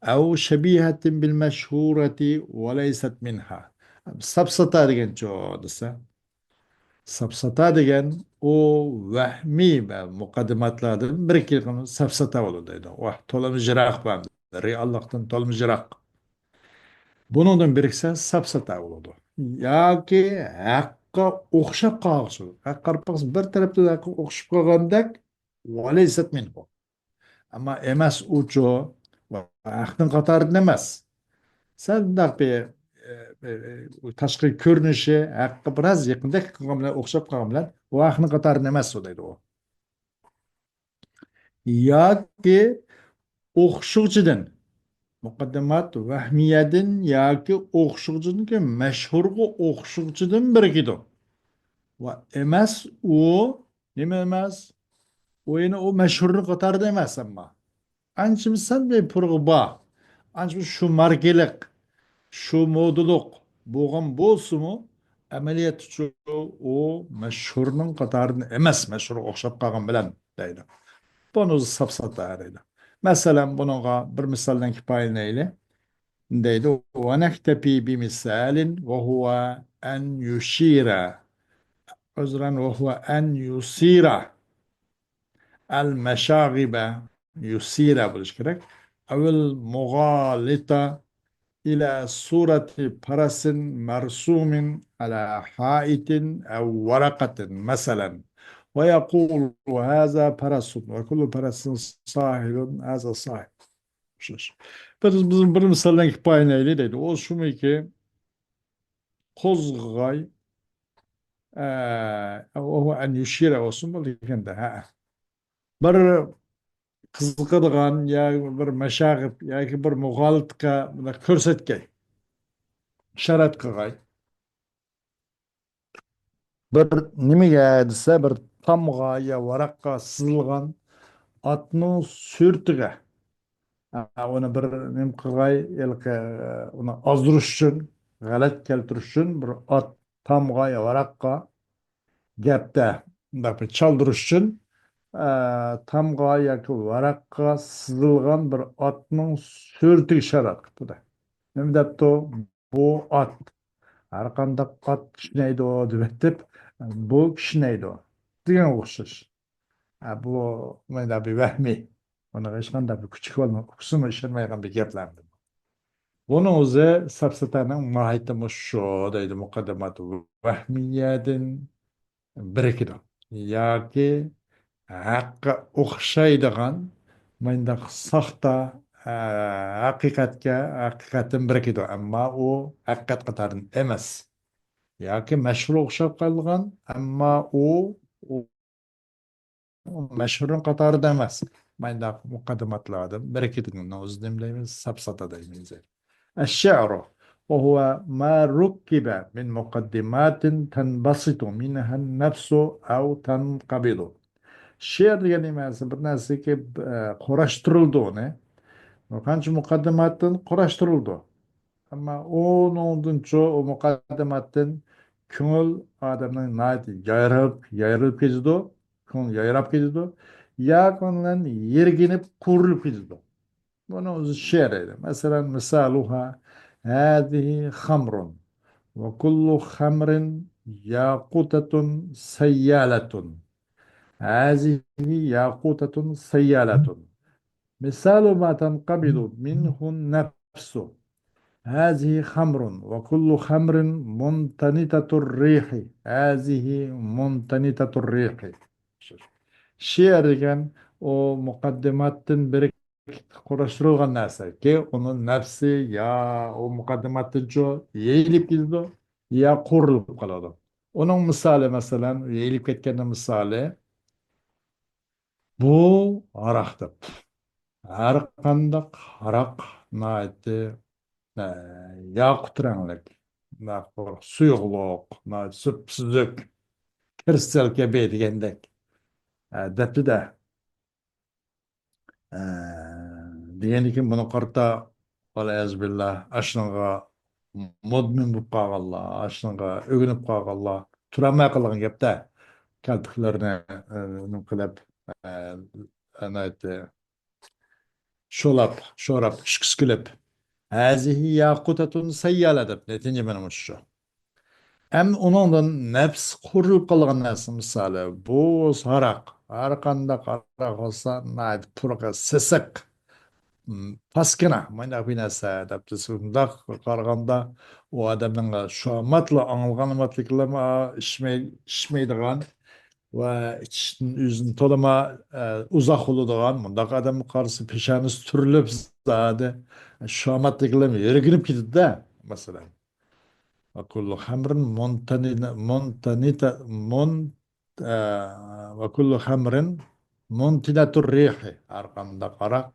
أو شبيهة بالمشهورة وليست منها. سەپسەتە دېگەن چۇ دېسە، سەپسەتە دېگەن ئۇ ۋەھمىي ۋە مۇقەددىماتلاردىن بىرىكىدىغان سەپسەتە بولىدۇ دەيدۇ. ۋاھ، تولىمۇ يىراق بۇ ئەمدى. رېئاللىقتىن تولىمۇ يىراق. بۇنىڭدىن بىرىكسە سەپسەتە بولىدۇ. ياكى ھەققە ئوخشاپ قالغۇسى. ھەق قاراپ باقسا بىر تەرەپتىن ھەققە ئوخشاپ قالغاندەك، وليست منه. ئەمما ئەمەس ئۇچۇ، ھەقنىڭ قاتارىدىن ئەمەس. سەل مۇنداق بىر، ئە، ئە، ئە، تاشقى كۆرۈنۈشى ھەققە بىراز يېقىندەك قىلغان بىلەن، ئوخشاپ قالغان بىلەن، ئۇ ھەقنىڭ قاتارىدىن ئەمەس ئۇ دەيدۇ ئۇ. ياكى ئوخشىغۇچىدىن، مۇقەددىمات ۋەھمىيەدىن ياكى ئوخشىغۇچىدىنكى مەشھۇرغا ئوخشىغۇچىدىن بىرىكىدۇ. ۋە ئەمەس ئۇ، نېمە ئەمەس؟ ئۇ يەنە ئۇ مەشھۇرنىڭ قاتارىدا ئەمەس، ئەمما ئانچە سەل بىر پۇرىقى بار. ئانچە شۇ ماركىلىق، شۇ مودىلىق بولغان بولسىمۇ، ئەمەلىيەتتىچۇ ئۇ مەشھۇرنىڭ قاتارىدىن ئەمەس، مەشھۇرغا ئوخشاپ قالغان بىلەن دەيدۇ. بۇنى ئۆزى سەپسەتە دەيدۇ. مەسىلەن، بۇنىڭغا بىر مىسالدىن كىپايىلىنەيلى. دەيدۇ، ونكتفي بمثال وهو أن يشير، عذرا، وهو أن يصير المشاغب، يصير بولۇشى كېرەك، أو المغالط إلى صورة فرس مرسوم على حائط أو ورقة مثلا، ويقول هذا فرس، وكل فرس صاحب، هذا صاحب. ئوخشاش. بىر، بىز بىر مىسالدىن كىپايىلىنەيلى دەيدۇ. ئۇ شۇمىكى، قوزغىغاي، ئە، ئۇ، ئۇ، ئەن يۇشىرە بولسۇن، بولدى ئىكەندە، ھە. بىر قىزىقىدىغان يا بىر مەشاغىپ ياكى بىر مۇغالىتقا بۇنداق كۆرسەتكەي. ئىشارەت قىلغاي. بىر نېمىگە دېسە، بىر تامغا يا ۋاراققا سىزىلغان ئاتنىڭ سۈرىتىگە. ھە، ئۇنى بىر نېمە قىلغاي، ھېلىقى، ئۇنى ئازدۇرۇش ئۈچۈن، غەلەت كەلتۈرۈش ئۈچۈن بىر ئات تامغا يا ۋاراققا گەپتە، مۇنداق بىر چالدۇرۇش ئۈچۈن، ئە، تامغا ياكى ۋاراققا سىزىلغان بىر ئاتنىڭ سۈرىتىگە ئىشارەت قىپتۇ-دە. نېمە دەپتۇ؟ بۇ ئات. ھەر قانداق ئات كىشنەيدۇ دېۋەتتىپ، بۇ كىشنەيدۇ دېگەنگە ئوخشاش. ھە، بۇ مانا بىر ۋەھمىي. بۇنىڭغا ھېچقانداق بىر كۈچ-كۈچ بولماي، ئۇقسىمۇ ئىشەنمەيدىغان بىر گەپلەر. بۇنىڭ ئۆزى سەپسەتەنىڭ ماھىيىتى مۇشۇ دەيدۇ، مۇقەددىمات ۋەھمىيەدىن بىرىكىدۇ. ياكى ھەققە ئوخشايدىغان مۇنداق ساختا، ئە، ھەقىقەتكە، ھەقىقەتتىن بېرىكىدۇ، ئەمما ئۇ ھەقىقەت قاتارىدىن ئەمەس. ياكى مەشھۇرغا ئوخشاپ قالغان، ئەمما ئۇ، ئۇ مەشھۇرنىڭ قاتارىدا ئەمەس. مانداق مۇقەددىماتلاردىن بىرىكىدىغىنىنى ئۆزى نېمە دەيمىز؟ ساپساتا دەيمىز. الشعر وهو ما ركب من مقدمات تنبسط منها النفس أو تنقبض. شېئىر دېگەن نېمە دېسە، بىر نەرسىگە، ئە، قۇراشتۇرۇلىدۇ ئۇنى. بىر قانچە مۇقەددىماتتىن قۇراشتۇرۇلىدۇ. ئەمما ئۇنىڭدىنچۇ، ئۇ مۇقەددىماتتىن كۆڭۈل ئادەمنىڭ ناھايىتى يايرىلىپ، يايرىلىپ كېتىدۇ، كۆڭۈل يايراپ كېتىدۇ، ياكى ئۇنىڭ بىلەن يىرگىنىپ، قۇرۇلۇپ كېتىدۇ. بۇنىڭ ئۆزى شېئىر دەيدۇ. مەسىلەن، مىسالۇھا، هذه خمر وكل خمر ياقوتة سيالة. هذه ياقوتة سيالة. مثال ما تنقبض منه النفس. هذه خمر وكل خمر منتنتة الريح. هذه منتنتة الريح. شېئىر دېگەن ئۇ مۇقەددىماتتىن بىر قۇراشتۇرۇلغان نەرسە. كېيىن ئۇنىڭ نەپسى يا ئۇ مۇقەددىماتتىنچۇ يېيىلىپ كېتىدۇ، يا قۇرۇلۇپ قالىدۇ. ئۇنىڭ مىسالى، مەسىلەن، يېيىلىپ كەتكەننىڭ مىسالى، بۇ ھاراق دەپ. ھەر قانداق ھاراق ناھايىتى، ئە، ياقۇت رەڭلىك، ناھايىتى بىر سۇيۇقلۇق، ناھايىتى سۈپسۈزۈك، كىرىستال كەبى دېگەندەك، ئە، دەپتۇ-دە. ئە، دېگەندىن كېيىن بۇنى قارىتا، ۋەلئىيازۇبىللا، ئاشۇنىڭغا مۇدمىن بولۇپ قالغانلار، ئاشۇنىڭغا ئۆگىنىپ قالغانلار تۇرالماي قالغان گەپتە. كالپۇكلىرىنى، ئە، نېمە قىلىپ، ئە، ناھايىتى شولاپ، شوراپ، ئىچكۈسى كېلىپ، ھازىھى ياقۇتەتۇن سەييالە دەپ، نەتىجە مانا مۇشۇ. ئەمدى ئۇنىڭدىن نەپس قۇرۇلۇپ قالغان نەرسە مىسالى، بۇ ھاراق، ھەر قانداق ھاراق بولسا، ناھايىتى پۇرىقى سېسىق، م، پاسكىنا، مانداق بىر نەرسە دەپ، بۇنداق قارىغاندا، ئۇ ئادەمنىڭ شۇ ئاماتلا، ئاڭلىغان ئاماتلىقلىرىمۇ ئىچمەي-، ئىچمەيدىغان، ۋە ئىچىشتىن ئۆزىنى تولىمۇ، ئە، ئۇزاق بولىدىغان، مۇنداق ئادەمگە قارىسا پېشانىسى تۈرۈلۈپ زادى شۇ ئاماتلىقلىرىمۇ يىرگىنىپ كېتىدۇ-دە، مەسىلەن. وكل خمر منتن-، منتنت-، من-، ئە، وكل خمر منتنة الريح. ھەر قانداق ھاراق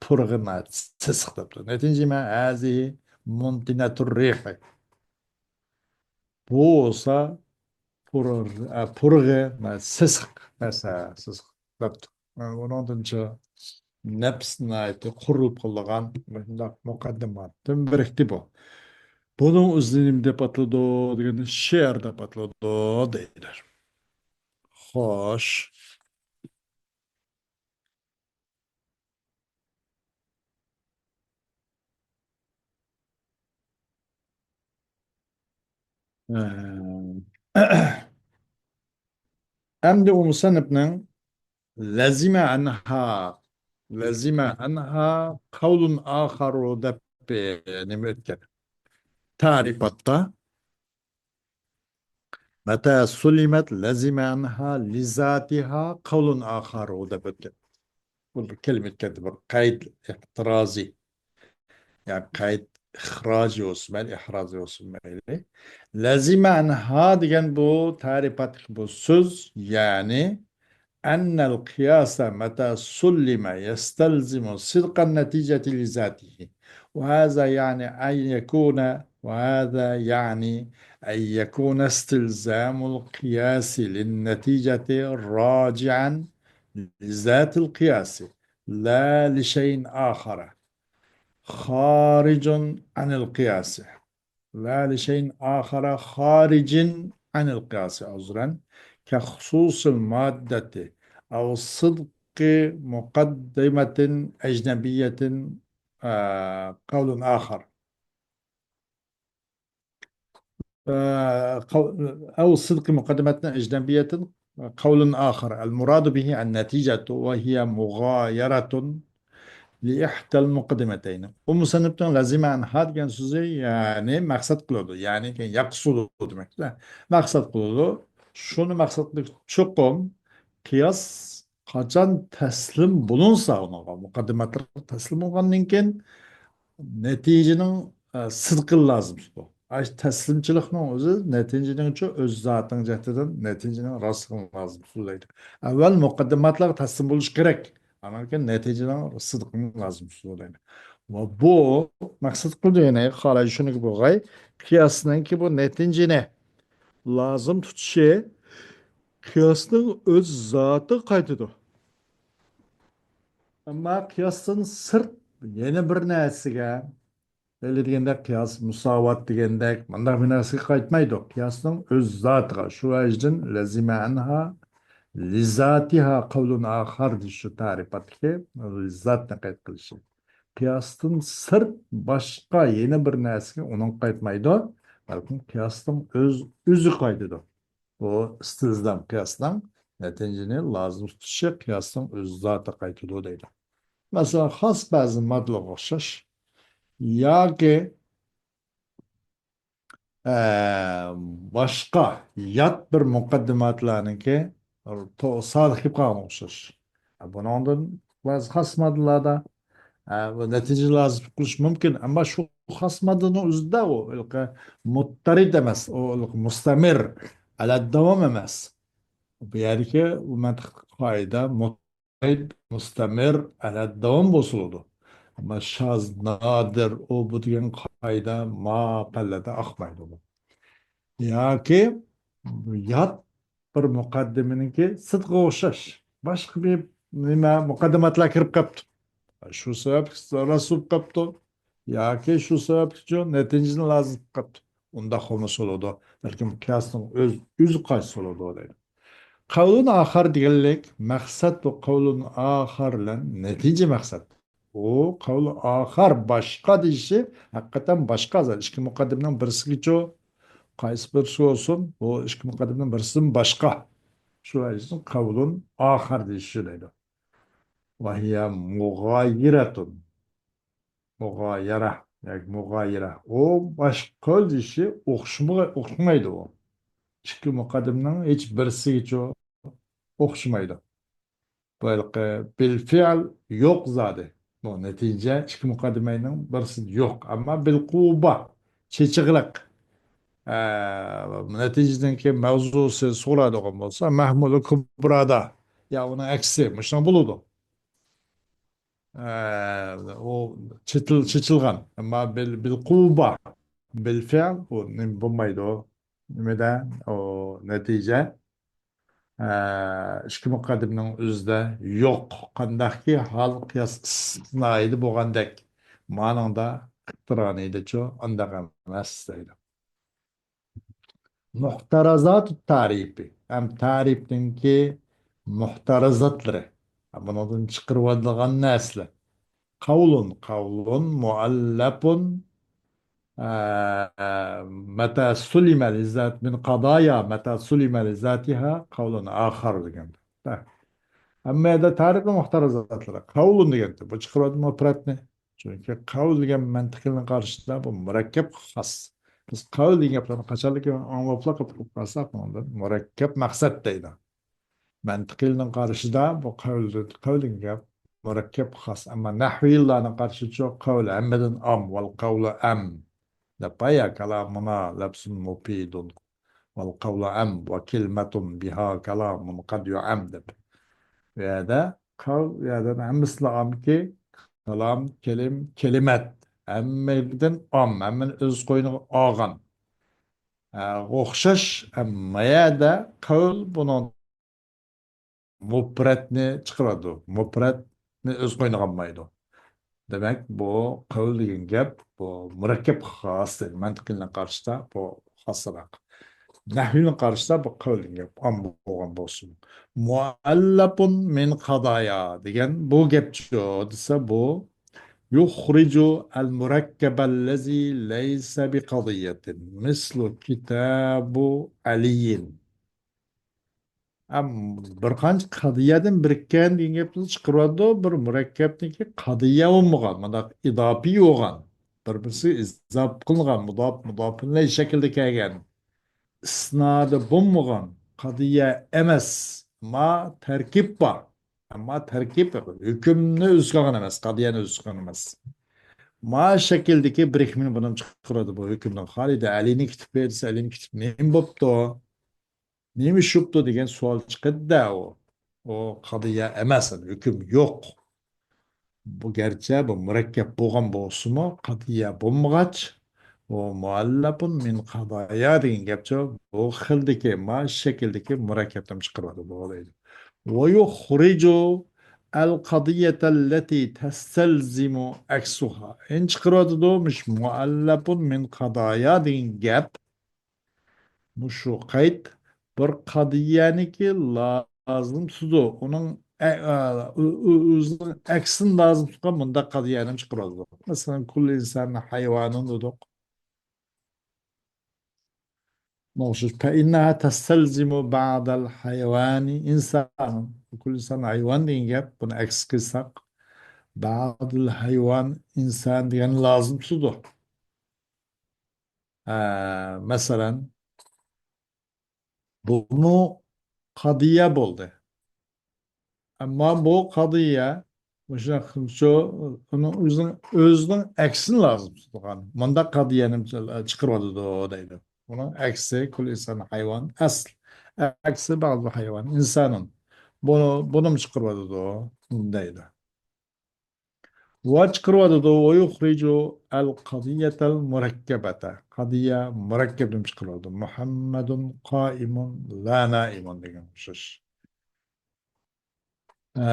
پۇرىقى سېسىق دەپتۇ. نەتىجە ما هذه منتنة الريح. بۇ بولسا پۇر-، ئە، پۇرىقى، مە-، سېسىق، مەسە، سېسىق دەپتۇ. ئە، ئۇنىڭدىنچە نەپس ناھايىتى قۇرۇلۇپ قالىدىغان مۇشۇنداق مۇقەددىماتتىن بىرىكتى بۇ. بۇنىڭ ئۆزىنى نېمە دەپ ئاتىلىدۇ دېگەندە، شېئىر دەپ ئاتىلىدۇ دەيدۇ. خوش. ئەمدى ئۇ مۇسەننىپنىڭ لەزىمە ئەنھا، لەزىمە ئەنھا قەۋلۇن ئاخارۇ دەپ، نېمە ئۆتكەن؟ تەرىپاتتا مەتە سۇلىمەت لەزىمە ئەنھا لىزاتىھا قەۋلۇن ئاخارۇ دەپ ئۆتكەن. بۇ بىر كەلىمە ئۆتكەندە بىر قەيت ئېھتىرازى. يا قەيت ئىخراجى بولسۇن مەيلى، ئىھرازى بولسۇن مەيلى. لەزىمە ئەنھا دېگەن بۇ تەرىپاتلىق بۇ سۆز، يەنى أن القياس متى سلم يستلزم صدق النتيجة لذاته، وهذا يعني أن يكون، وهذا يعني أن يكون استلزام القياس للنتيجة راجعا لذات القياس لا لشيء آخر خارج عن القياس. لا لشيء آخر خارج عن القياس، عذرا، كخصوص المادة أو صدق مقدمة أجنبية، آه، قول آخر. آه، قو-، أو صدق مقدمة أجنبية قول آخر. المراد به النتيجة وهي مغايرة لإحدى المقدمتين. ئۇ مۇسەننىپنىڭ لەزىمە ئەنھا دېگەن سۆزى، يەنى مەقسەت قىلىدۇ، يەنى يەقسۇدۇ دېمەكتە. مەقسەت قىلىدۇ. شۇنى مەقسەت قىلىدۇ. چوقۇم قىياس قاچان تەسلىم بولۇنسا ئۇنىڭغا، مۇقەددىماتلار تەسلىم بولغاندىن كېيىن نەتىجىنىڭ، ئە، سىدقى لازىم تۇتىدۇ. ئاش تەسلىمچىلىكنىڭ ئۆزى نەتىجىنىڭچۇ ئۆز زاتىنىڭ جەھىتىدىن نەتىجىنىڭ راستلىقىنى لازىم تۇتىدۇ دەيدۇ. ئەۋۋەل مۇقەددىماتلارغا تەسلىم بولۇش كېرەك. ئاندىن كېيىن نەتىجىنىڭ سىدقىنى لازىم تۇتىدۇ دەيدۇ. ۋە بۇ مەقسەت قىلدى يەنە قارايشۇنىكى بولغاي. قىياسنىڭكى بۇ نەتىجىنى لازىم تۇتۇشى قىياسنىڭ ئۆز زاتىغا قايتىدۇ. ئەمما قىياستىن سىرت يەنە بىر نەرسىگە، ھېلى دېگەندەك قىياس مۇساۋات دېگەندەك مۇنداق بىر نەرسىگە قايتمايدۇ. قىياسنىڭ ئۆز زاتىغا، شۇ ۋەجدىن لەزىمە ئەنھا لىزاتىھا قەۋلۇن ئاخار دېيىش شۇ تەرىپاتتىكى لىزاتنى قەيت قىلىشى. قىياستىن سىرت باشقا يەنە بىر نەرسىگە ئۇنىڭ قايتمايدۇ، بەلكىم قىياسنىڭ ئۆز، ئۆزى قايتىدۇ. بۇ ئىستىلزام قىياسنىڭ نەتىجىنى لازىم تۇتۇشى قىياسنىڭ ئۆز زاتى قايتىدۇ دەيدۇ. مەسىلەن، خاس بەزى ماددىلارغا ئوخشاش ياكى، ئە، باشقا يات بىر مۇقەددىماتلارنىڭكى تو-، سادىق كېلىپ قالغان ئوخشاش. بۇنىڭدىن بەزى خاس ماددىلاردا، ئە، بۇ نەتىجە لازىم قىلىش مۇمكىن، ئەمما شۇ خاس ماددىنىڭ ئۆزىدە ئۇ ھېلىقى مۇتتەرىد ئەمەس، ئۇ ھېلىقى مۇستەمىر، ئەلەدداۋام ئەمەس. بۇ يەردىكى ئۇ مەنتىق قائىدە مۇتتەرىد، مۇستەمىر، ئەلەدداۋام بولسىلىدۇ. ئەمما شاز، نادىر، ئۇ بۇ دېگەن قائىدە ما پەللىدە ئاقمايدۇ بۇ. ياكى يات بىر مۇقەددىمىنىڭكى سىدقىغا ئوخشاش باشقا بىر نېمە مۇقەددىماتلار كىرىپ قاپتۇ. شۇ سەۋەبلىك راست بولۇپ قاپتۇ. ياكى شۇ سەۋەبلىكچۇ نەتىجىنى لازىم قىلىپ قاپتۇ. ئۇنداق بولمىسا بولىدۇ. بەلكىم قىياسنىڭ ئۆز، ئۆزى قايسى بولىدۇ دەيدۇ. قەۋلۇن ئاخار دېگەنلىك مەقسەت بۇ قەۋلۇن ئاخار بىلەن نەتىجە مەقسەت. ئۇ قەۋلى ئاخار باشقا دېيىشى ھەقىقەتەن باشقا زات. ئىككى مۇقەددىمىنىڭ بىرسىگىچۇ، قايسى بىرسى بولسۇن، بۇ ئىككى مۇقەددىمىنىڭ بىرسىدىن باشقا. شۇ ۋەجىدىن قەۋلۇن ئاخار دېيىشى دەيدۇ. ۋەھىيە مۇغايىرەتۇن. مۇغايەرە ياكى مۇغايىرە. ئۇ باشقا قەۋل دېيىشى ئوخشىمىغا-، ئوخشىمايدۇ ئۇ. ئىككى مۇقەددىمىنىڭ ھېچ بىرسىگىچۇ ئوخشىمايدۇ. بۇ ھېلىقى بىل فېئىل يوق زادى. بۇ نەتىجە ئىككى مۇقەددىمەنىڭ بىرسىدە يوق. ئەمما بىل قۇۋۋە، چېچىقلىق. ئە، نەتىجىدىن كېيىن مەۋزۇسى سورايدىغان بولسا، مەھمۇلى كۇبرادا يا ئۇنىڭ ئەكسى، مۇشۇنداق بولىدۇ. ئە، ئۇ چېتىل-، چېچىلغان. ئەمما بىل، بىل قۇۋۋە، بىل فېئىل، ئۇ نېمە بولمايدۇ. نېمىدە، ئۇ نەتىجە، ئە، ئىككى مۇقەددىمىنىڭ ئۆزىدە يوق. قانداقكى ھال قىياس ئىستىسنائىدا بولغاندەك، مانىڭدا ئىقتىرانىدىچۇ ئانداق ئەمەس دەيدۇ. مۇھتەرەزاتۇ تەرىپى. ھەم تەرىپنىڭكى مۇھتەرەزاتلىرى. بۇنىڭدىن چىقىرىۋالىدىغان نەرسىلەر. قەۋلۇن، قەۋلۇن مۇئەللەپۇن، ئە، مەتە سۇلىمە لىزات مىن قادايا، مەتە سۇلىمە لىزاتىھا قەۋلۇن ئاخار دېگەن. ھە. ھەممە يەردە تەرىپنىڭ مۇھتەرەزاتلىرى. قەۋلۇن دېگەن، بۇ چىقىرىۋاتىدۇ مۇپرەتنى. چۈنكى قەۋل دېگەن مەنتىقىلنىڭ قارىشىدا بۇ مۇرەككەپ خاس. بىز قەۋل دېگەن گەپلەرنى قاچانلىكى ئاڭلاپلا قېلىپ قالساق، ئۇنىڭدىن مۇرەككەپ مەقسەت دەيدۇ. مەنتىقىلنىڭ قارىشىدا بۇ قەۋل، قەۋل دېگەن گەپ مۇرەككەپ خاس. ئەمما نەھۋىيلارنىڭ قارىشىچۇ قەۋل ھەممىدىن ئام، ۋەل قەۋلۇ ئەم. دەپ، يا كالامۇنا لەفزۇن مۇپىدۇن. ۋەل قەۋلۇ ئەم ۋە كەلىمەتۇن بىھا كالامۇن قەد يۇئەم دەپ. بۇ يەردە قەۋل، بۇ يەردە ھەممىسىلا ئامكى، كالام، كەلىم، كەلىمەت. ھەممىدىن ئام، ھەممىنى ئۆز قوينىغا ئالغان. ئە، ئوخشاش، ئەمما يەردە قەۋل بۇنىڭ مۇپرەتنى چىقىرىدۇ. مۇپرەتنى ئۆز قوينىغا ئالمايدۇ. دېمەك، بۇ قەۋل دېگەن گەپ، بۇ مۇرەككەپ خاس دەيدۇ. مەنتىقىينىڭ قارىشىدا بۇ خاسراق. نەھۋىنىڭ قارىشىدا بۇ قەۋل دېگەن گەپ ئام بولغان بولسىمۇ. مۇئەللەپۇن مىن قادايا دېگەن بۇ گەپچۇ دېسە، بۇ يۇخرىجۇ ئەل مۇرەككەبەللەزى لەيسە بىقەزىيەتىن مىسلۇ كىتابۇ ئەلىيىن. ئەم، بىر قانچە قەزىيەدىن بىرىككەن دېگەن گەپنى چىقىرىۋاتىدۇ. بىر مۇرەككەپنىڭكى قەزىيە بولمىغان، مۇنداق ئىزاپىي بولغان، بىر-بىرسىگە ئىزاپە قىلىنغان، مۇداپ، مۇداپىلەي شەكلىدە كەلگەن، ئىسنادى بولمىغان، قەزىيە ئەمەس، ئەمما تەركىب بار. ئەمما تەركىب ھۆكۈمنى ئۆز قىلغان ئەمەس، قەزىيەنى ئۆز قىلغان ئەمەس. ما شەكىلدىكى بىر ھېكمىنى بۇنى چىقىرىۋاتىدۇ بۇ ھۆكۈمنىڭ. خالىدە ئەلىنى كۈتۈپ بېرىسە، ئەلىنى كۈتۈپ نېمە بوپتۇ؟ نېمە ئىش بوپتۇ دېگەن سوئال چىقىدۇ-دە ئۇ. ئۇ قەزىيە ئەمەس، ھۆكۈم يوق. بۇ گەرچە بۇ مۇرەككەپ بولغان بولسىمۇ، قەزىيە بولمىغاچ، ئۇ مۇئەللەپۇن مىن قەزايا دېگەن گەپچۇ، بۇ خىلدىكى، ما شەكىلدىكى مۇرەككەپتىن چىقىرىۋاتىدۇ دەيدۇ. ويخرج القضية التي تستلزم عكسها. ئەنە چىقىرىۋاتىدۇ، مۇشۇ مۇئەللەپۇن مىن قەزايا دېگەن گەپ. مۇشۇ قەيت بىر قەزىيەنىكى لازىم تۇتىدۇ. ئۇنىڭ ئە-، ئە-، ئۆ-، ئۆ-، ئۆزىنىڭ ئەكسىنى لازىم تۇتقان مۇنداق قەزىيەنى چىقىرىۋاتىدۇ. مەسىلەن، كۇللۇ ئىنسانىن ھايۋانۇن دېدۇق. مانا شۇ فإنها تستلزم بعض الحيوان إنسانا. كۇللۇ ئىنسانىن ھايۋان دېگەن گەپ، بۇنى ئەكس قىلساق، بعض الحيوان إنسان دېگەننى لازىم تۇتىدۇ. ئە، مەسىلەن، بۇمۇ قەزىيە بولدى. ئەمما بۇ قەزىيە مۇشۇنداق قىلسا، ئۇنىڭ ئۆزىنىڭ، ئۆزىنىڭ ئەكسىنى لازىم تۇتىدىغان مۇنداق قەزىيەنى چىقىرىۋاتىدۇ دەيدۇ. ئۇنىڭ ئەكسى كۇللۇ ئىنسانىن ھايۋان، ئەسل ئەكسى بعض الحيوان إنسان. بۇنى، بۇنىمۇ چىقىرىۋاتىدۇ دەيدۇ. ۋا چىقىرىۋاتىدۇ، ويخرج القضية المركبة. قەزىيە مۇرەككەپنى چىقىرىۋاتىدۇ. محمد قائم لا نائم دېگەن ئوخشاش. ئە،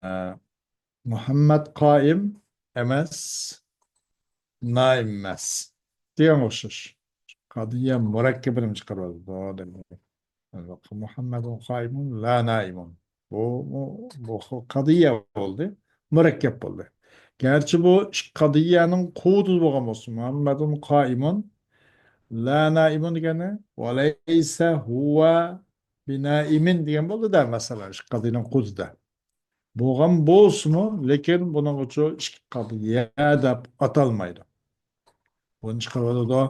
ئە، مۇھەممەد قائىم ئەمەس، نائىم ئەمەس دېگەن ئوخشاش. قەزىيە مۇرەككەپنى چىقىرىۋاتىدۇ دەيدۇ. مۇھەممەدۇن قائىمۇن لا نائىمۇن. بۇ، بۇ، بۇ خىل قەزىيە بولدى، مۇرەككەپ بولدى. گەرچە بۇ ئىككى قەزىيەنىڭ قۇۋۋىتى بولغان بولسا، مۇھەممەدۇن قائىمۇن لا نائىمۇن دېگەننى، ۋەلەيسە ھۇۋە بىنائىمىن دېگەن بولدى-دە، مەسىلەن، ئىككى قەزىيەنىڭ قۇۋۋىتىدە. بولغان بولسىمۇ، لېكىن بۇنىڭغىچۇ ئىككى قەزىيە دەپ ئاتالمايدۇ. بۇنى چىقىرىۋالىدۇ.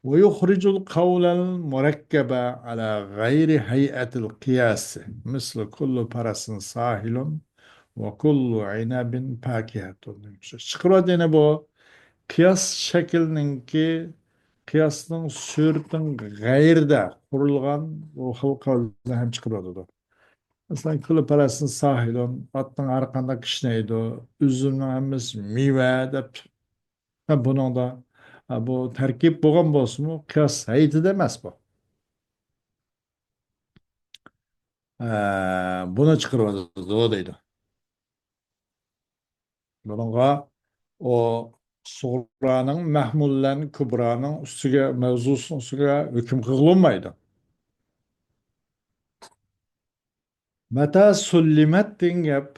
ويخرج القول المركب على غير هيئة القياس، مثل كل فرس ساهل وكل عنب فاكهة. چىقىرىۋالىدۇ يەنە بۇ قىياس شەكلىنىڭكى، قىياسنىڭ سۈرىتىنىڭ غەيرىدە قۇرۇلغان بۇ خىل قەۋلنى ھەم چىقىرىۋالىدۇ. مەسىلەن، كۇللۇ پەرەسىن ساھىلۇن، ئاتنىڭ ھەر قانداق كىشنەيدۇ، ئۈزۈمنىڭ ھەممىسى مېۋە دەپ. ھە، بۇنىڭدا، ھە، بۇ تەركىب بولغان بولسىمۇ، قىياس ھەيئىتىدە ئەمەس بۇ. ھە، بۇنى چىقىرىۋاتىدۇ دەيدۇ. بۇنىڭغا ئۇ سۇغرانىڭ مەھمۇللەن كۇبرانىڭ ئۈستىگە، مەۋزۇسىنىڭ ئۈستىگە ھۆكۈم قىلغىلى بولمايدۇ. مەتە سۇللىمەت دېگەن گەپ،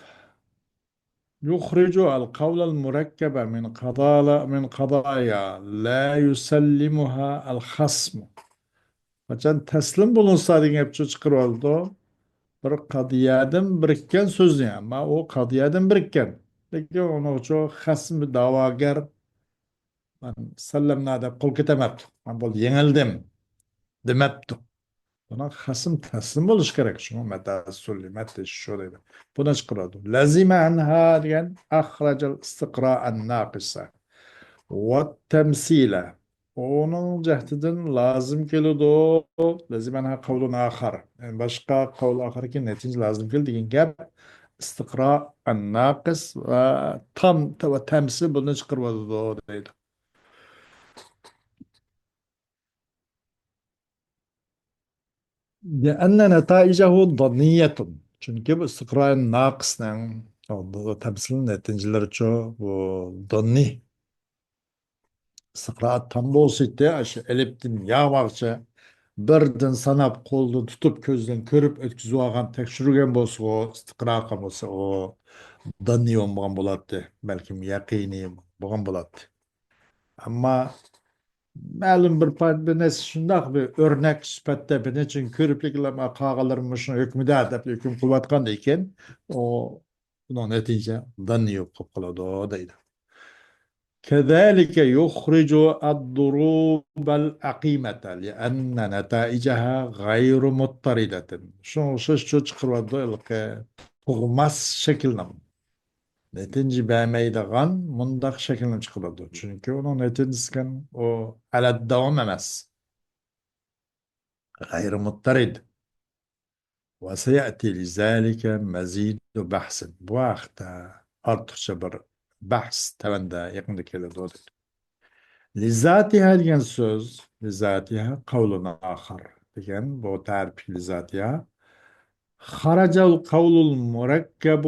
يخرج القول المركب من قضايا، من قضايا لا يسلمها الخصم. قاچان تەسلىم بولۇنسا دېگەن گەپچۇ چىقىرىۋالىدۇ. بىر قەزىيەدىن بىرىككەن سۆزنى، ئەمما ئۇ قەزىيەدىن بىرىككەن. لېكىن ئۇنىڭچۇ خەسم، دەۋاگەر، مەن سەللەمنا دەپ قول كۆتەرمەپتۇ. مەن بولدى، يېڭىلدىم دېمەپتۇ. بۇنىڭ خەسم تەسلىم بولۇشى كېرەك. شۇڭا مەتە سۇللىمەت دېيىش شۇ دەيدۇ. بۇنى چىقىرىدۇ. لەزىمە ئەنھا دېگەن ئەخرەجەل ئىستىقرائەن ناقىسە ۋە تەمسىلە. ئۇنىڭ جەھىتىدىن لازىم كېلىدۇ. لەزىمە ئەنھا قەۋلۇن ئاخار. يەنى باشقا قەۋل ئاخىركى نەتىجە لازىم كېلىدۇ دېگەن گەپ. ئىستىقرائەن ناقىس ۋە تام، ۋە تەمسىل بۇنى چىقىرىۋالىدۇ دەيدۇ. لأن نتائجه ظنية. چۈنكى بۇ ئىستىقرائەن ناقىسنىڭ، بۇ تەمسىل نەتىجىلىرىچۇ، بۇ داننى. ئىستىقرائەت تام بولسىتى، ئاشۇ ئەلىپتىن ياغماقچى، بىردىن ساناپ، قولدىن تۇتۇپ، كۆزدىن كۆرۈپ ئۆتكۈزۈۋالغان، تەكشۈرگەن بولسىغۇ، ئىستىقرا قىلغان بولسا، ئۇ داننى بولمىغان بولاتتى. بەلكىم يەقىنىي بولغان بولاتتى. ئەمما مەلۇم بىر پا-، بىر نەرسە شۇنداق بىر ئۆرنەك سۈپەتتە بىر نەچچىنى كۆرۈپلا، قالغانلىرى مۇشۇنىڭ ھۆكمىدە دەپ ھۆكۈم قىلىۋاتقاندىكىن، ئۇ، ئۇنىڭ نەتىجە داننى بولۇپ قالىدۇ دەيدۇ. كذلك يخرج الضروب العقيمة لأن نتائجها غير مضطردة. شۇنىڭغا ئوخشاش شۇ چىقىرىۋاتىدۇ، ھېلىقى تۇغماس شەكىلنىڭ، نەتىجە بەرمەيدىغان مۇنداق شەكىلنى چىقىرىۋاتىدۇ. چۈنكى ئۇنىڭ نەتىجىسى ئىكەن، ئۇ ئەلەت داۋام ئەمەس. غير مضطرد. وسيأتي لذلك مزيد بحث. بۇ ھەقتە ئارتۇقچە بىر بەھس تۆۋەندە يېقىندا كېلىدۇ. لذاتها دېگەن سۆز، لذاتها قول آخر دېگەن بۇ تەرىپ لذاتها. خرج القول المركب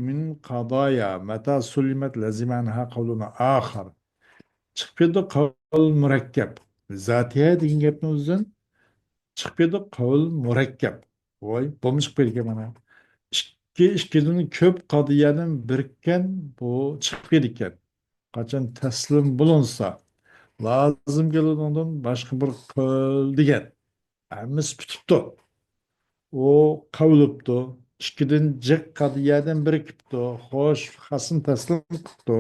من قضايا متى سلمت لزم عنها قول آخر. چىقىپ كېتىدۇ قول مۇرەككەپ. لذاتها دېگەن گەپنىڭ ئۆزىدىن چىقىپ كېتىدۇ قول مۇرەككەپ. ۋاي، بۇمۇ چىقىپ كېتىدىكەن مانا. ئىككى، ئىككىدىن كۆپ قاضىيەدىن بىرىككەن بۇ چىقىپ كېتىدىكەن. قاچان تەسلىم بولۇنسا، لازىم كېلىدىغىنىڭدىن باشقا بىر قول دېگەن. ھەممىسى پۈتۈپتۇ. ئۇ قاۋلىپتۇ. ئىككىدىن جىق قاضىيەدىن بىرىكىپتۇ. خوش، خاسىم تەسلىم قىپتۇ.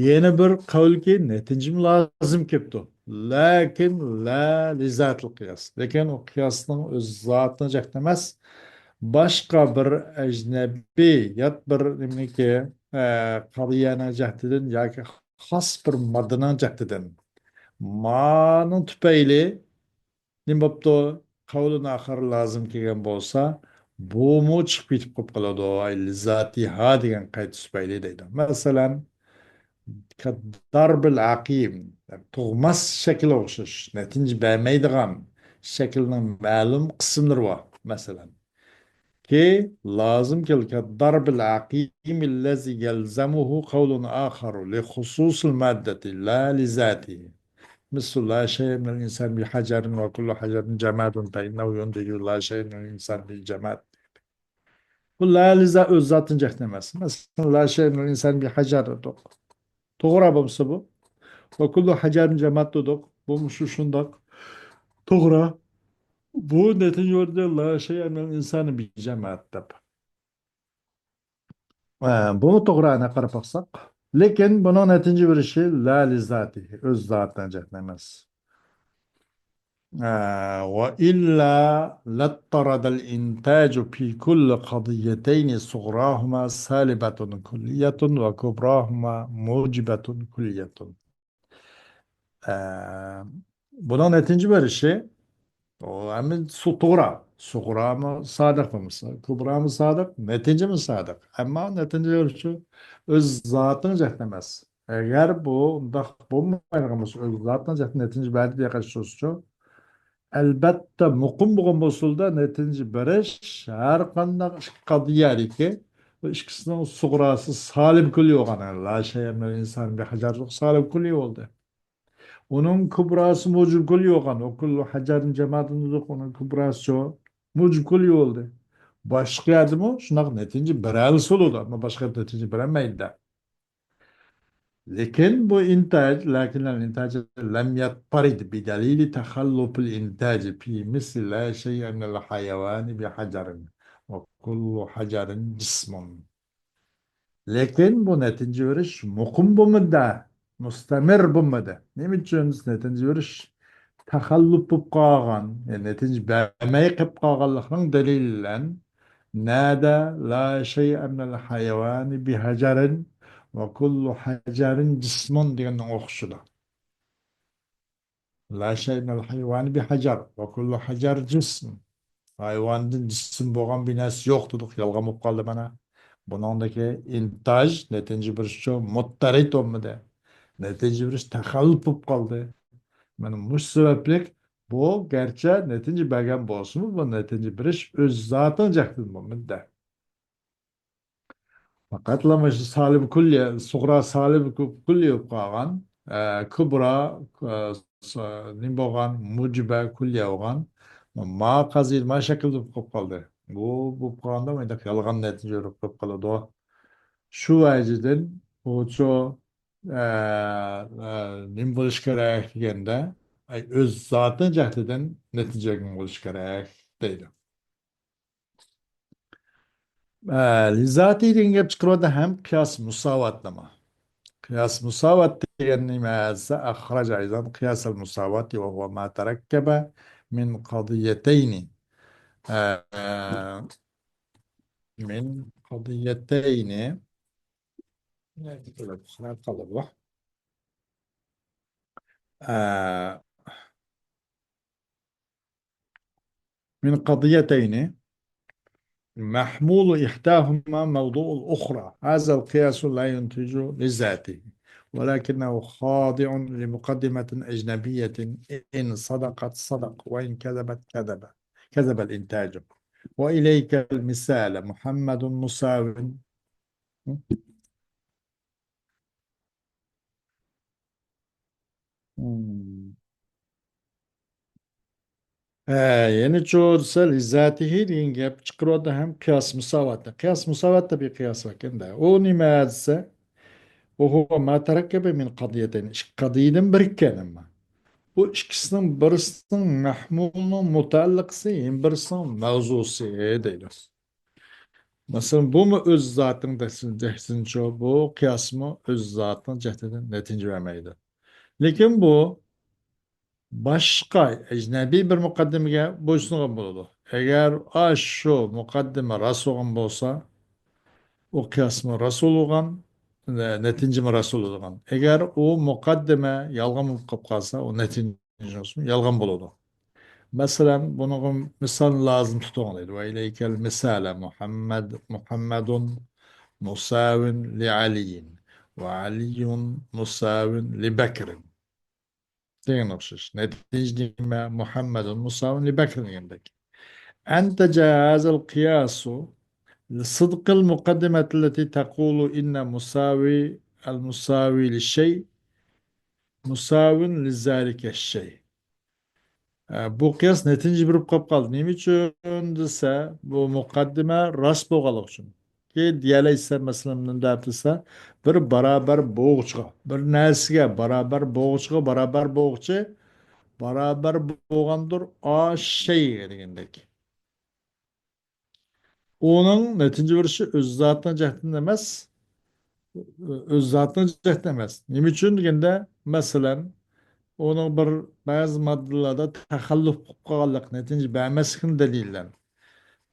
يەنە بىر قەۋلكى نەتىجىمۇ لازىم كېپتۇ. لەكىن لا لىزاتىل قىياس. لېكىن ئۇ قىياسنىڭ ئۆز زاتىنىڭ جەھەتتىن ئەمەس. باشقا بىر ئەجنەبىي، يات بىر نېمىنىڭكى، ئە، قاضىيەنىڭ جەھىتىدىن ياكى خاس بىر ماددىنىڭ جەھىتىدىن. مانىڭ تۈپەيلى نېمە بوپتۇ؟ قەۋلۇن ئاخىر لازىم كەلگەن بولسا، بۇمۇ چىقىپ كېتىپ قېلىپ قالىدۇ. ئاي، لىزاتىھا دېگەن قايتا تۈپەيلى دەيدۇ. مەسىلەن، كەدداربىل ئەقىم، تۇغماس شەكىلگە ئوخشاش، نەتىجە بەرمەيدىغان شەكىلنىڭ مەلۇم قىسىملىرى بار. مەسىلەن، كى لازىم كەل كەدداربىل ئەقىم الذي يلزمه قول آخر لخصوص المادة لا لذاته. مثل لا شيء من الإنسان بحجر وكل حجر جماد فإنه ينتج لا شيء من الإنسان بالجماد. بۇ لا لىزا ئۆز زاتىنى جەھەتتىن ئەمەس. مەسىلەن، لا شيء من الإنسان بحجر دېدۇق. توغرا بولمىسا بۇ. وكل حجر جماد دېدۇق. بۇمۇ شۇ شۇنداق. توغرا. بۇ نەتىجە بەردى لا شيء من الإنسان بجماد دەپ. ئە، بۇمۇ توغرا، ئەنە قاراپ باقساق. لېكىن بۇنىڭ نەتىجە بېرىشى لا لىزاتى، ئۆز زاتىنىڭ جەھەتتىن ئەمەس. ئە، وإلا لاضطرد الإنتاج في كل قضيتين صغراهما سالبة كلية وكبراهما موجبة كلية. ئە، بۇنىڭ نەتىجە بېرىشى، ئۇ ھەممە سۇ توغرا. سۇغرامۇ سادىق بولمىسا، كۇبرامۇ سادىق، نەتىجىمۇ سادىق. ئەمما نەتىجە بېرىشى ئۆز زاتىنىڭ جەھەتتىن ئەمەس. ئەگەر بۇ ئۇنداق بولمايدىغان بولسا، ئۆز زاتىنىڭ جەھەتتىن نەتىجە بەردى دېگەن سۆزچۇ. ئەلبەتتە، مۇقىم بولغان بولسىلا نەتىجە بېرىش ھەر قانداق ئىككى قەدىيەدىكى بۇ ئىككىسىنىڭ سۇغراسى سالىب كۈللى بولغان. لا شيء من الإنسان بحجر سالىب كۈللى بولدى. ئۇنىڭ كۇبراسى موجىب كۈللى بولغان. وكل حجر جماد دېدۇق، ئۇنىڭ كۇبراسى موجىب كۈللى بولدى. باشقا يەردىمۇ شۇنداق نەتىجە بېرەلىسە بولىدۇ، ئەمما باشقا نەتىجە بېرەلمەيدۇ. لېكىن بۇ ئىنتاج، لكن الإنتاج لم يضطرد بدليل تخلف الإنتاج في مثل لا شيء من الحيوان بحجر وكل حجر جسم. لېكىن بۇ نەتىجە بېرىش مۇقىم بولمىدى، مۇستەمىر بولمىدى. نېمە ئۈچۈن؟ نەتىجە بېرىش تەخەللۇپ بولۇپ قالغان، يەنى نەتىجە بەرمەي قېلىپ قالغانلىقىنىڭ دەلىلى بىلەن، نەدە لا شيء من الحيوان بحجر وكل حجر جسم دېگەننىڭ ئوخشىدۇ. لا شيء من الحيوان بحجر وكل حجر جسم. ھايۋاندىن جىسىم بولغان بىر نەرسە يوق دېدۇق، يالغان بولۇپ قالدى مانا. بۇنىڭدىكى ئىنتاج، نەتىجە بېرىشچۇ مۇتتەرىت بولمىدى. نەتىجە بېرىش تەخەللۇپ بولۇپ قالدى. مانا مۇشۇ سەۋەبلىك بۇ گەرچە نەتىجە بەرگەن بولسىمۇ، بۇ نەتىجە بېرىش ئۆز زاتىنىڭ جەھەتتىن بولمىدى. پەقەتلا مۇشۇ سالىب كۈللى، سۇغرا سالىب كۈللى بولۇپ قالغان، ئە، كۇبرا، ئە، س-، نېمە بولغان، مۇجىبە كۈللى بولغان، ما قەزىيە، ما شەكىلدە بولۇپ قالدى. بۇ، بولۇپ قالغاندا مۇنداق يالغان نەتىجە بولۇپ قالىدۇ. شۇ ۋەجىدىن بۇچۇ، ئە، ئە، نېمە بولۇش كېرەك دېگەندە، ئەي، ئۆز زاتى جەھىتىدىن نەتىجە بولۇش كېرەك دەيدۇ. ئە، لىزاتى دېگەن گەپ چىقىرىۋاتىدۇ ھەم قىياس مۇساۋاتنىمۇ. قىياس مۇساۋات دېگەن نېمە دېسە، أخرج أيضا قياس المساواة وهو ما تركب من قضيتين. ئە، من قضيتين. ئە، من قضيتين محمول إحداهما موضوع الأخرى. هذا القياس لا ينتج لذاته، ولكنه خاضع لمقدمة أجنبية، إن صدقت صدق، وإن كذبت كذب، كذب الإنتاج. وإليك المثال، محمد مساو. مم. ھە، يەنە چۇ دېسە، لىزاتىھى دېگەن گەپ چىقىرىۋاتىدۇ ھەم قىياس مۇساۋاتنى. قىياس مۇساۋاتتا بىر قىياس باركەن-دە. ئۇ نېمە دېسە، وهو ما تركب من قضيتين. ئىككى قەزىيەدىن بىرىككەن ئەمما. بۇ ئىككىسىنىڭ بىرسىنىڭ مەھمۇلنىڭ مۇتەئەللىقىسى، يەنە بىرسىنىڭ مەۋزۇسى دەيدۇ. مەسىلەن، بۇمۇ ئۆز زاتىنىڭ جەھتىدىنچۇ، بۇ قىياسمۇ ئۆز زاتىنىڭ جەھتىدىن نەتىجە بەرمەيدۇ. لېكىن بۇ باشقا ئەجنەبىي بىر مۇقەددىمىگە بويسۇنغان بولىدۇ. ئەگەر ئاشۇ مۇقەددىمە راست بولغان بولسا، ئۇ قىياسمۇ راست بولغان، نە-، نەتىجىمۇ راست بولىدىغان. ئەگەر ئۇ مۇقەددىمە يالغان بولۇپ قالىپ قالسا، ئۇ نەتىجىمۇ يالغان بولىدۇ. مەسىلەن، بۇنىڭغا مىسال لازىم تۇتۇڭ دەيدۇ. وإليك المثال، محمد، محمد مساو لعلي، وعلي مساو لبكر. دېگەن ئوخشاش. نەتىجە نېمە؟ محمد مساو لبكر دېگەندەك. أنتج هذا القياس لصدق المقدمة التي تقول إن مساوي، المساوي للشيء مساو لذلك الشيء. ئە، بۇ قىياس نەتىجە بېرىپ قاپ قالدى. نېمە ئۈچۈن دېسە، بۇ مۇقەددىمە راست بولغانلىقى ئۈچۈن. كى دېيەلەيسەن، مەسىلەن، مۇنداق دېسە، بىر بارابەر بوغۇچىغا، بىر نەرسىگە بارابەر بوغۇچىغا، بارابەر بوغۇچى، بارابەر بولغاندۇر، ئا شەيئىگە دېگەندەك. ئۇنىڭ نەتىجە بېرىشى ئۆز زاتىنىڭ جەھەتتىن ئەمەس، ئۆز زاتىنىڭ جەھەتتىن ئەمەس. نېمە ئۈچۈن دېگەندە، مەسىلەن، ئۇنىڭ بىر بەزى ماددىلاردا تەخەللۇپ قىلىپ قالغانلىق، نەتىجە بەرمەسلىكنى دەلىللەن.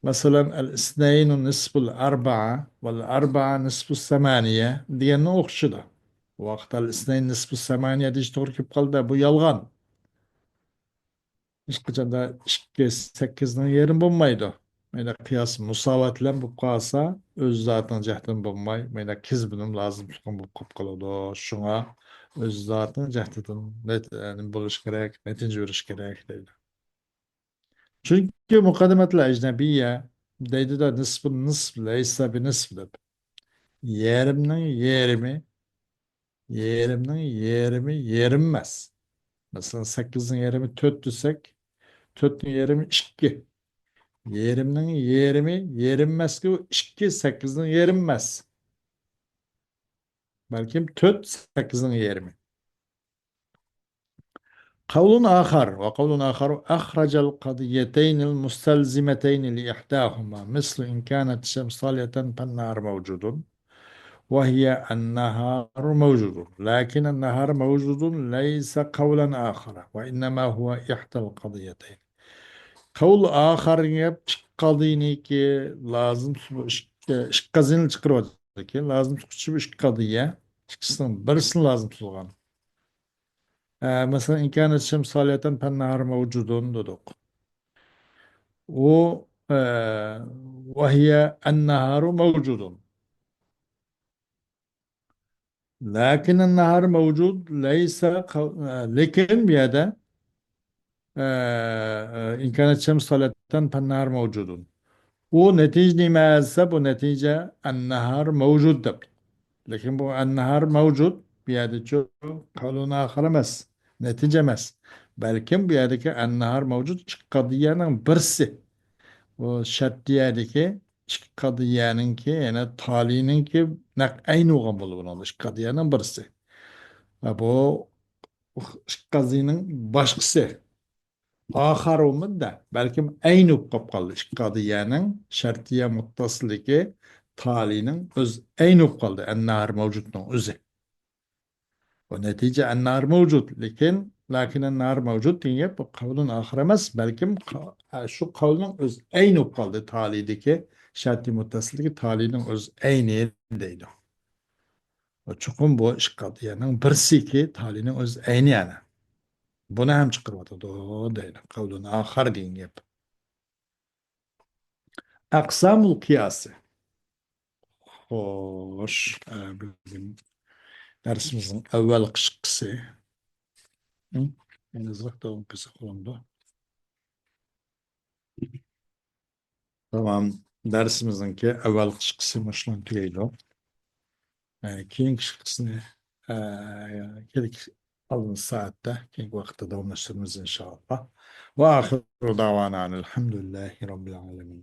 مەسىلەن، الاثنين نصف الأربعة والأربعة نصف الثمانية دېگەننىڭ ئوخشىشىدا. بۇ ۋاقىتتا الاثنين نصف الثمانية دېيىش توغرا كېلىپ قالدى، بۇ يالغان. ھېچقاچاندا ئىككى سەككىزنىڭ يېرىمى بولمايدۇ. مانا قىياس مۇساۋات بىلەن بولۇپ قالسا، ئۆز زاتىنىڭ جەھەتتىن بولماي، مانا كېزىپ بولۇپ قالىدۇ. بولۇپ قېلىپ قالىدۇ. شۇڭا ئۆز زاتىنىڭ جەھىتىدىن نەت-، نېمە بولۇش كېرەك، نەتىجە بېرىش كېرەك دەيدۇ. چۈنكى مۇقەددىمەتۇل ئەجنەبىيە دەيدۇ-دە، نىسفۇ نىسف لەيسە بىنىسف دەپ. يېرىمنىڭ يېرىمى، يېرىمنىڭ يېرىمى يېرىم ئەمەس. مەسىلەن، سەككىزنىڭ يېرىمى تۆت دېسەك، تۆتنىڭ يېرىمى ئىككى. يېرىمنىڭ يېرىمى يېرىم ئەمەسكى، ئىككى سەككىزنىڭ يېرىمى ئەمەس. بەلكىم تۆت سەككىزنىڭ يېرىمى. قول آخر، وقول آخر أخرج القضيتين المستلزمتين لإحداهما، مثل إن كانت الشمس طالعة فالنهار موجود، وهي النهار موجود، لكن النهار موجود ليس قولا آخر، وإنما هو إحدى القضيتين. قول آخر دېگەن گەپ ئىككى قاضىينىڭكى لازىم تۇتۇش، ئىككى، ئىككى قاضىينى چىقىرىۋاتىدۇ. لازىم تۇتقۇچى بۇ ئىككى قاضىيە، ئىككىسىنىڭ بىرسىنى لازىم تۇتىدىغان. ئە، مەسىلەن، إن كانت الشمس طالعة فالنهار موجود دېدۇق. ئۇ، ئە، وهي النهار موجود. لكن النهار موجود ليس قو-، ئە، لېكىن بۇ يەردە، ئە، ئە، إن كانت الشمس طالعة فالنهار موجود. ئۇ نەتىجە نېمە دېسە، بۇ نەتىجە النهار موجود دەپ. لېكىن بۇ النهار موجود بۇ يەردىچۇ قول آخر ئەمەس، نەتىجە ئەمەس. بەلكىم بۇ يەردىكى النهار موجود ئىككى قاضىيەنىڭ بىرسى. بۇ شەرتىيەدىكى ئىككى قاضىيەنىڭكى، يەنى تالىينىڭكى نەق ئەينى بولغان بولىدۇ بۇنىڭدا، ئىككى قاضىيەنىڭ بىرسى. ۋە بۇ ئىككى قاضىينىڭ باشقىسى. ئاخىرىمۇ دە، بەلكىم ئەينى بولۇپ قاپ قالدى. ئىككى قاضىيەنىڭ شەرتىيە مۇتتەسىللىكى تالىينىڭ ئۆز ئەينى بولۇپ قالدى. النهار موجودنىڭ ئۆزى. ۋە نەتىجە ئەننار مەۋجۇد. لېكىن، لەكىن ئەننار مەۋجۇد دېگەن گەپ بۇ قەۋلۇن ئاخىر ئەمەس، بەلكىم قا-، ئە، شۇ قەۋلنىڭ ئۆز ئەينى بولۇپ قالدى. تالىدىكى شەرتى مۇتتەسىلدىكى تالىنىڭ ئۆز ئەينى دەيدۇ. ۋە چوقۇم بۇ ئىككى قەتئىيەنىڭ بىرسىكى تالىنىڭ ئۆز ئەينى يەنى. بۇنى ھەم چىقىرىۋاتىدۇ دەيدۇ. قەۋلۇن ئاخار دېگەن گەپ. ئەقسامۇل قىياسى. خوش، ئە، بۈگۈن دەرسىمىزنىڭ ئەۋۋەل قىسقىسى. ھە؟ يېڭىزراق داۋام قىلسا بولامدۇ؟ تامام. دەرسىمىزنىڭكى ئەۋۋەل قىسقىسى مۇشۇ بىلەن تۈگەيدۇ. ئە، كېيىنكى قىسقىسىنى، ئە، كېلەك ئالدىنقى سائەتتە، كېيىنكى ۋاقىتتا داۋاملاشتۇرىمىز، ئىنشائاللا. ۋە ئاخىرۇ داۋانا ئەلھەمدۇلىللاھى رەببىل ئالەمىن.